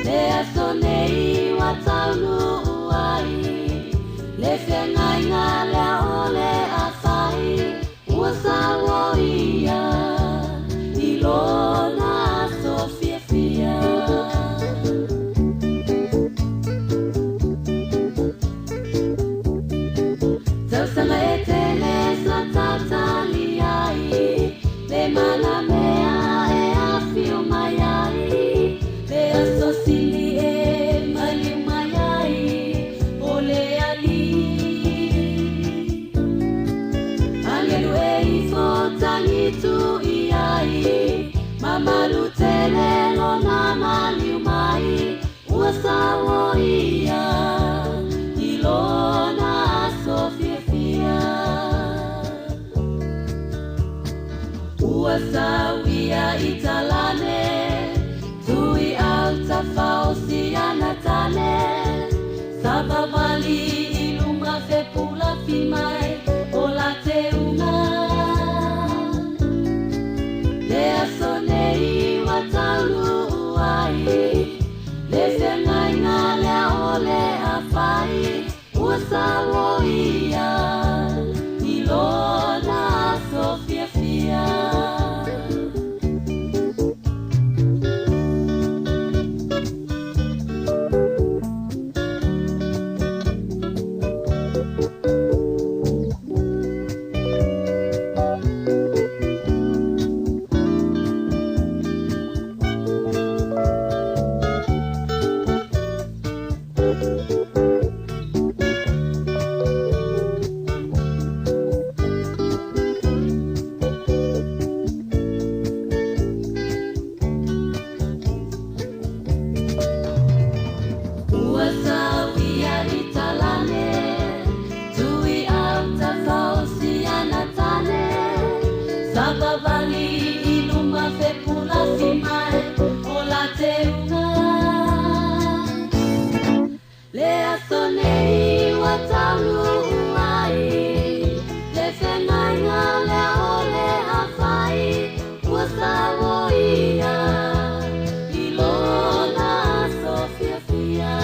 Le aso nei ua taunuu ai, Le feagaiga lea o le a fai, Ua sauoia i lona aso fiafia. Tausaga e tele sa tatali ai, Le manamea e afio mai ai, Le aso sili e maliu mai ai, O le Alii. Agelu e ifo tagitu i ai, Mamalu tele lona maliu mai, Ua sauoia i lona aso fiafia. i talane, tui au tafaosi ana tane, savavali i luga fepulafi mai o la teuga. Le aso nei ua taunuu ai, le feagaiga lea o le a fai, ua sauoia i lona aso fiafia. Ua sauia i talane, tui au tafaosi ana tane, savavali i luma fepulafi mai o la teuga. Le aso nei ua taunuu ai, le feagaiga lea o le a fai, ua sauoia i lona aso fiafia.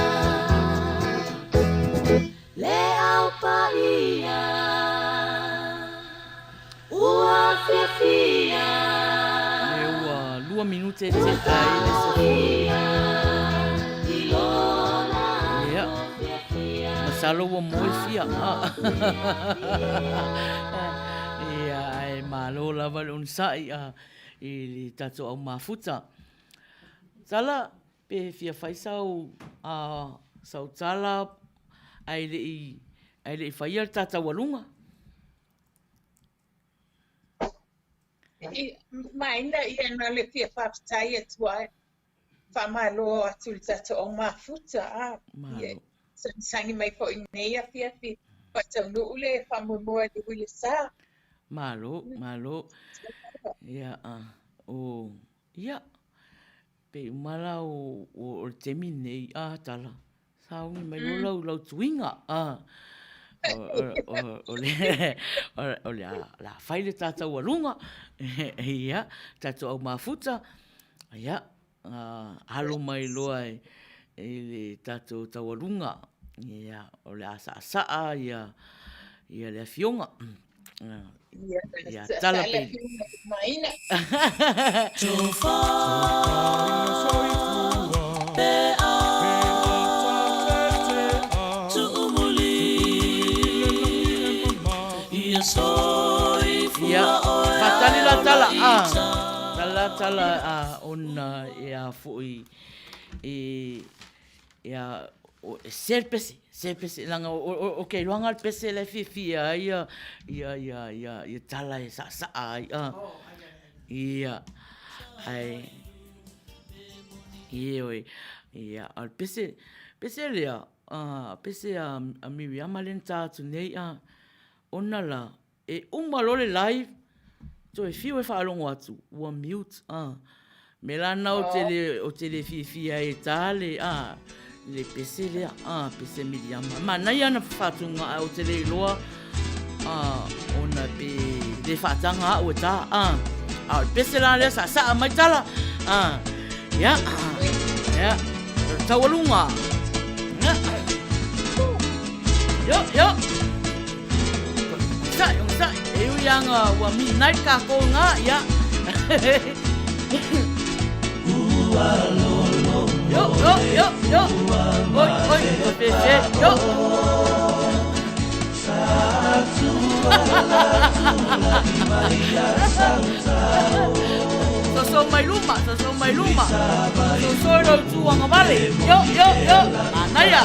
Le au paia ua fiafia. Le ua lua minute e tea ai le 10. Ia. Masalo ua moe fia. Ia, ae malo lava le onosai i le tatou au mafuta. Tala, pe fia fai sau, sau tala ae le i, ae le i faia le ta taualuga? Maina ia na le fia faafetai atu ai. Faamalo atu i le tatou au mafuta. Malo. Sagisagi mai foi i lenei afiafi. Faataunuu le faamoemoe a le ui le sa. Malo, malo. Ia, o, ia, pei uma la o, o le taimi lenei, a tala, sauni mai loa lau, lau tuiga, a. O le, o le a fai le ta taualuga, ia, tatou au mafuta, ia, alo mai loa i le tatou taualuga, ia, o le a saasaa ia, ia le afioga. Ia, tala pe. Ia, faatali la tala, a, tala tala a, ona e a foi e, e a, o, e se le pese, se le pese, leaga o, o ke iloaga le pese la e fiafia ai ia, ia, ia, ia, ia tala e saasaa ai, a. Ia, ae, ioe, ia, a o le pese, pese lea, a, pese a, a Miriama lea na ta atu nei, a, Ona la, e uma loa le live, toe fiu e faalogo atu, ua mute, ah. Me la na o te le, o te le fiafia ai e tā le, ah, le pese lea, ah, pese Miriama. Manaia ana whawhātūnga ae o te le iloa, ah, ona pe le whaatanga au e tā, ah. A o le pese la lea sa saa mai tala, ah, ia, ah, ia, taualuga, ia. Yo, yo. Sai, sai. E ui anga ua midnight kākou ngā, ia. Yo, yo, yo, yo. Oi, oi, o pese, yo. Soso mai luma, soso mai luma. Soso i lau tūanga vale. Yo, yo, yo. Manaia.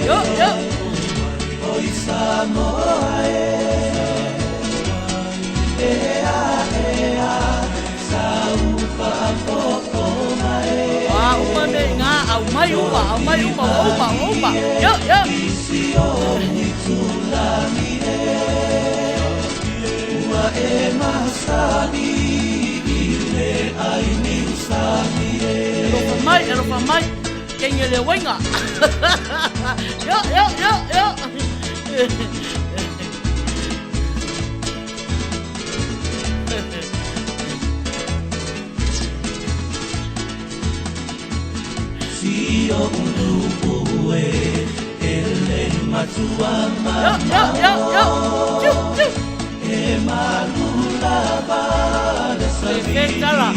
Yo, yo. Ua uma mea i ngā. Aumai uma, ua uma, ua uma. Yo, yo. Alofa mai, alofa mai. Kenge le wainga. Yo, yo, yo, yo. Yo, yo, yo, yo. Tiu, tiu. Le fetala.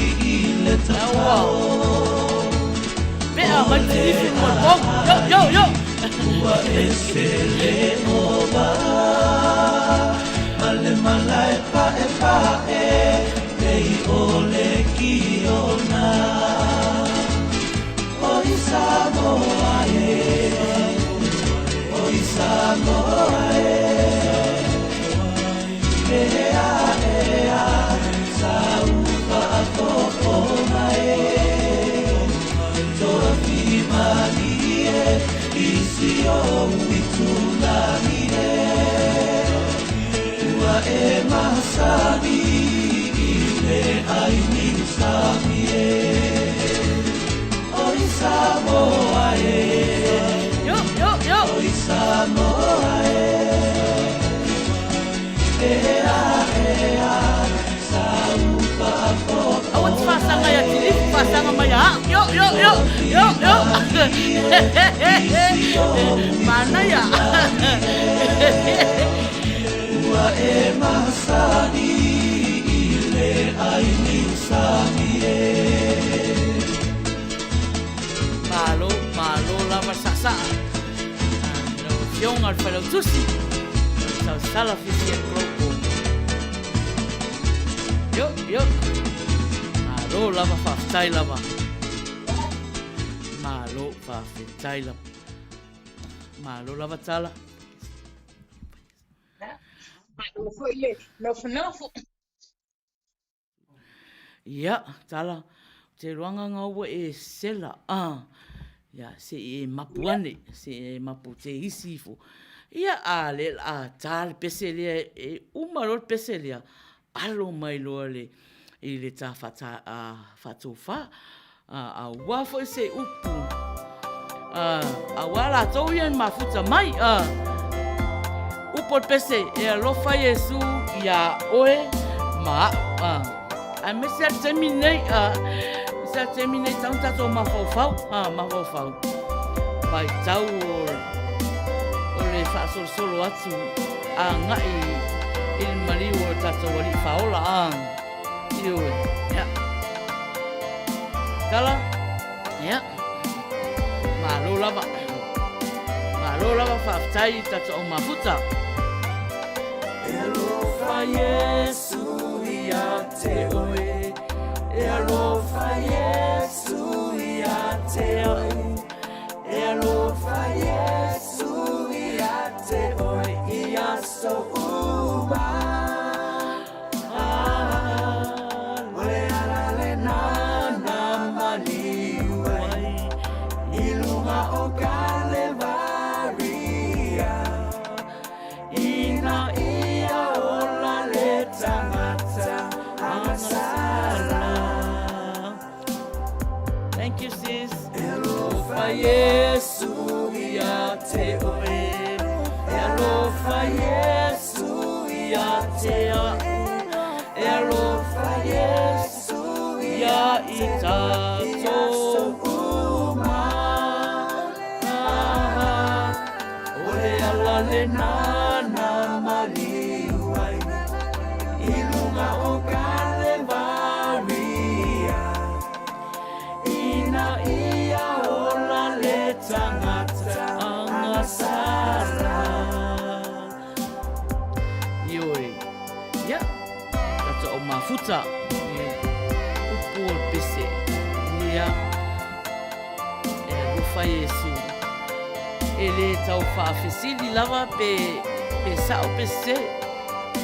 Aua. Pea mai tilifi mo le pong. Yo, yo, yo. Yo, yo, yo. Aua te faasaga ia Tilifu, faasaga mai ia au. Yo, yo, yo, yo, yo. Manaia. Malo, malo lava saasaa. Lau Afioga i le Failautusi, Salasala Fishing Global. Yo, yo. Malo lava faafetai lava. Malo faafetai lava. Malo lava tala. Malo foi le nofonofo. Ia, tala, te roanga ngā ua e sela, a, ia, se i e mapu ane, se i e mapu te isi ifo. Ia, a le, a tā le pese lea, e uma loa le pese lea, alo mai loa le, i le tā whata, a, whatofā, a, auā foi se upu, a, auā lātou ia i mafuta mai, a, upu o le pese, e alofa Iesu iā oe ma a'u, a, aemaise a le taimi lenei, a, aemaise a le taimi lenei tau na tatou mafaufau, a, mafaufau, vaitau o, o le faasolosolo atu agai i le maliu o le tatou Alii Faaola, a. Ioe. Ia. Tala. Ia. Malo lava. Malo lava faafetai i tatou au mafuta. E alofa Iesu ia te oe. E alofa Iesu ia te au. E alofa Iesu ia te oe i aso uma. Thank you sis. E alofa Iesu ia te oe. E alofa Iesu ia te a'u. E alofa Iesu ia i tatou uma. O le ala lena na maliu ai i luga o Kalevaria. Ina ia ola le tagata agasala. Ioe. Ia. Tatou au mafuta. Ia. Upu o le pese. Ia. E alofa Iesu. E le tau faafesili lava pe, pe sao pe sese.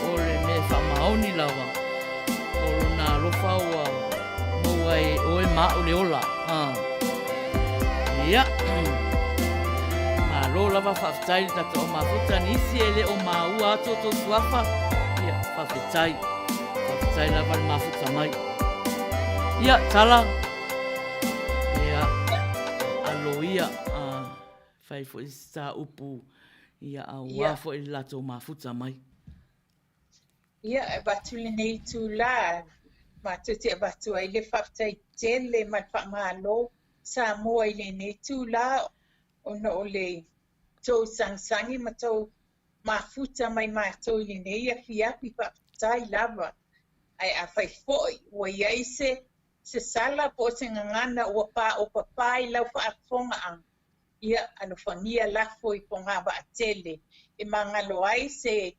O le mea faamaoni lava. O lona alofa ua maua e oe ma au le ola. Ia. Malo lava faafetai i le tatou au mafuta nisi e le o maua atu o tou suafa, ia faafetai. Faafetai lava le mafuta mai. Ia, tala. Ia, alo ia, fai foi sa upu, ia, aua foi le latou mafuta mai. Ia, e avatu lenei itulā, matou te avatu ai le faafetai tele ma le faamalo Samoa i lenei itulā ona o le tou sagisagi ma tou mafuta mai matou i lenei afiafi, faafetai lava. Ae afai foi ua i ai se se sala po o se gagana ua paopapa i lau faafofogaaga, ia alofagia lafo i fogavaatele e magalo ai se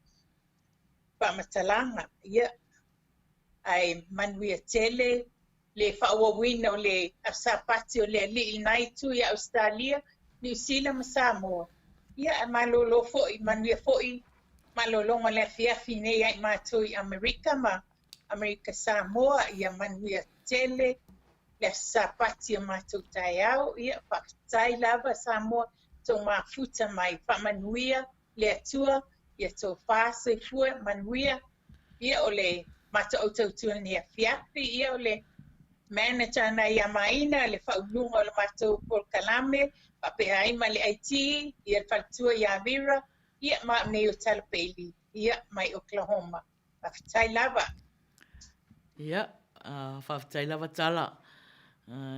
faamatalaga, ia, ae manuia tele le faaauauina o le Aso Sapati o le Alii i lena itu i Ausetalia, Niu Sila ma Samoa. Ia, ae malolo foi, manuia foi malologa o le afiafi nei ia i matou i Amerika ma Amerika Samoa, ia manuia tele le Aso Sapati o matou taeao. Ia, faafetai lava Samoa, tou mafuta mai, faamanuia le Atua, ia tofa soifua manuia, ia o le matou au tautua lenei afiafi, ia o le manager na ia Maina, le faauluga o le matou polokalame, faapea ai ma le IT, ia le faletua ia Vera, ia ma au nei o Tala Bailey, ia mai Oklahoma. Faafetai lava. Ia, faafetai lava Tala.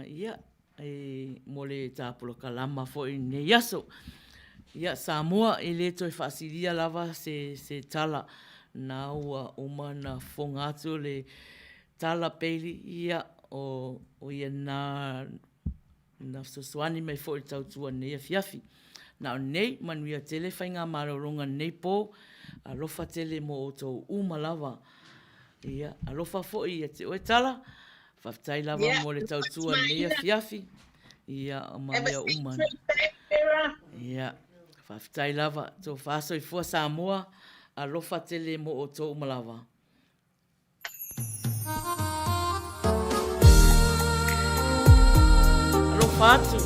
Ia, e mo le ta polokalama foi i lenei aso. Ia, Samoa, e le toe faasilia lava se, se tala na ua uma na fofoga atu le Tala Bailey, ia, o, o ia na Na fesoasoani mai foi i le tautua i lenei afiafi. Na o nei, manuia tele faigamalologa i lenei po, alofa tele mo outou uma lava. Ia, alofa foi ia te oe Tala, faafetai lava yeah, mo le tautua i lenei afiafi. Ia, ma mea uma. Ia, faafetai lava. Tofa soifua Samoa, alofa tele mo outou uma lava. Alofa atu.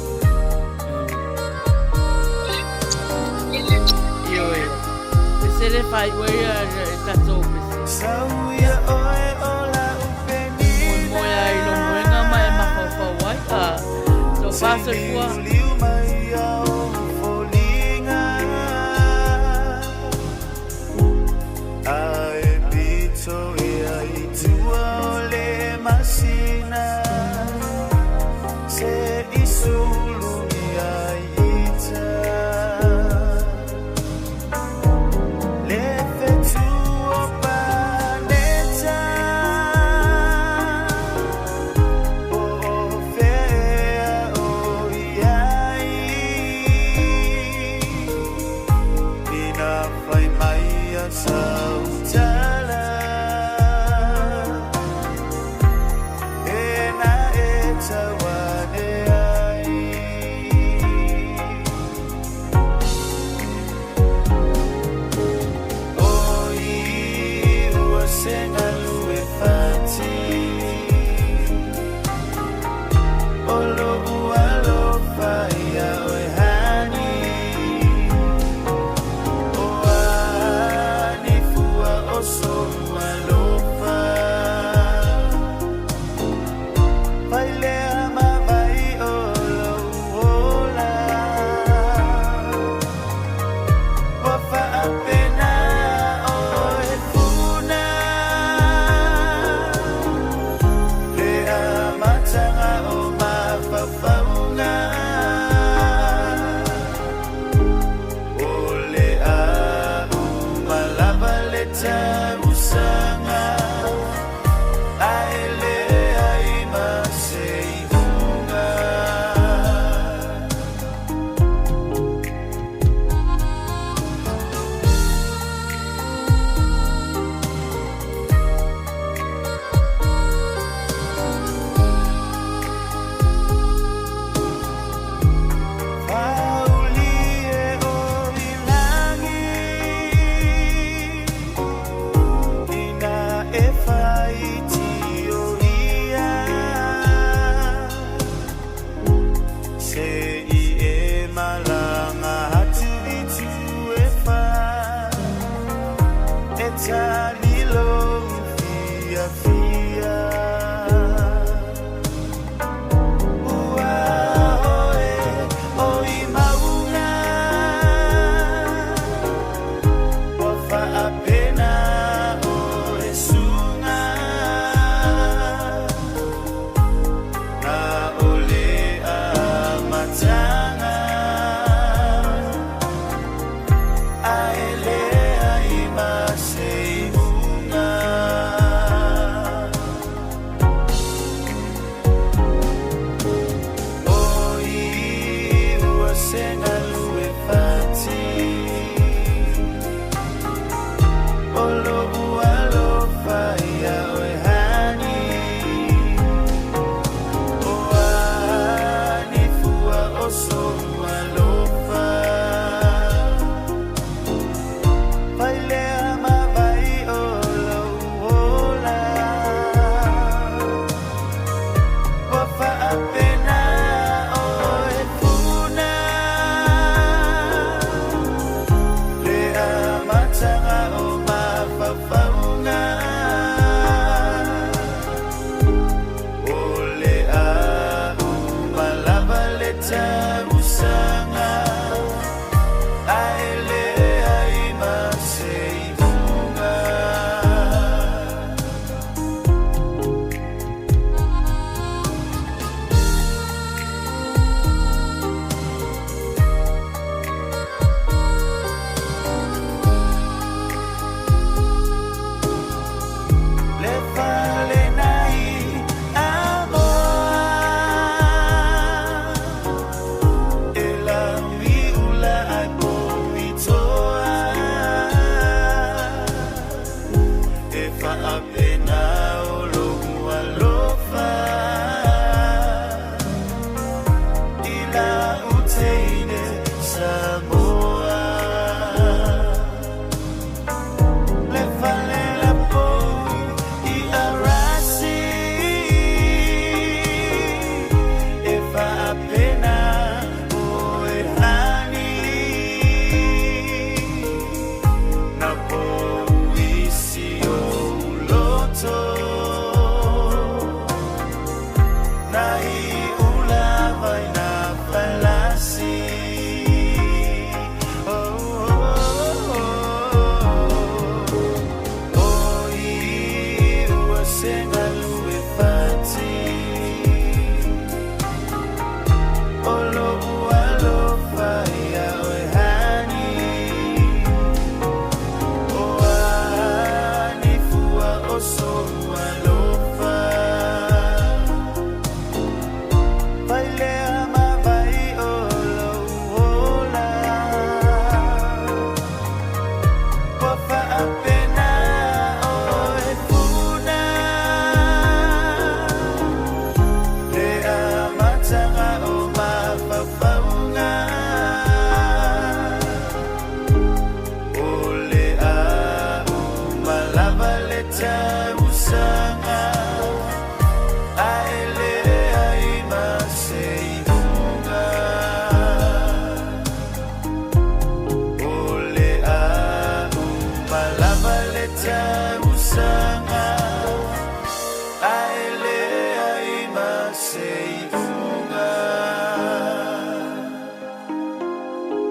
Ioe. Pese le fai ua ia e tatou pese. Moemoe ai lo moenga ma e mafaufau ai. Ah, tofa soifua. Ae pito ia i tua o le masina Se i sulu ia ita Le fetu o paneta Po o fea o iai Ina whai mai a sautala Tēnā e tau ane ai O i ua se ngalu e whati O lo'u alofa ia oe honey O a ni fua Ae.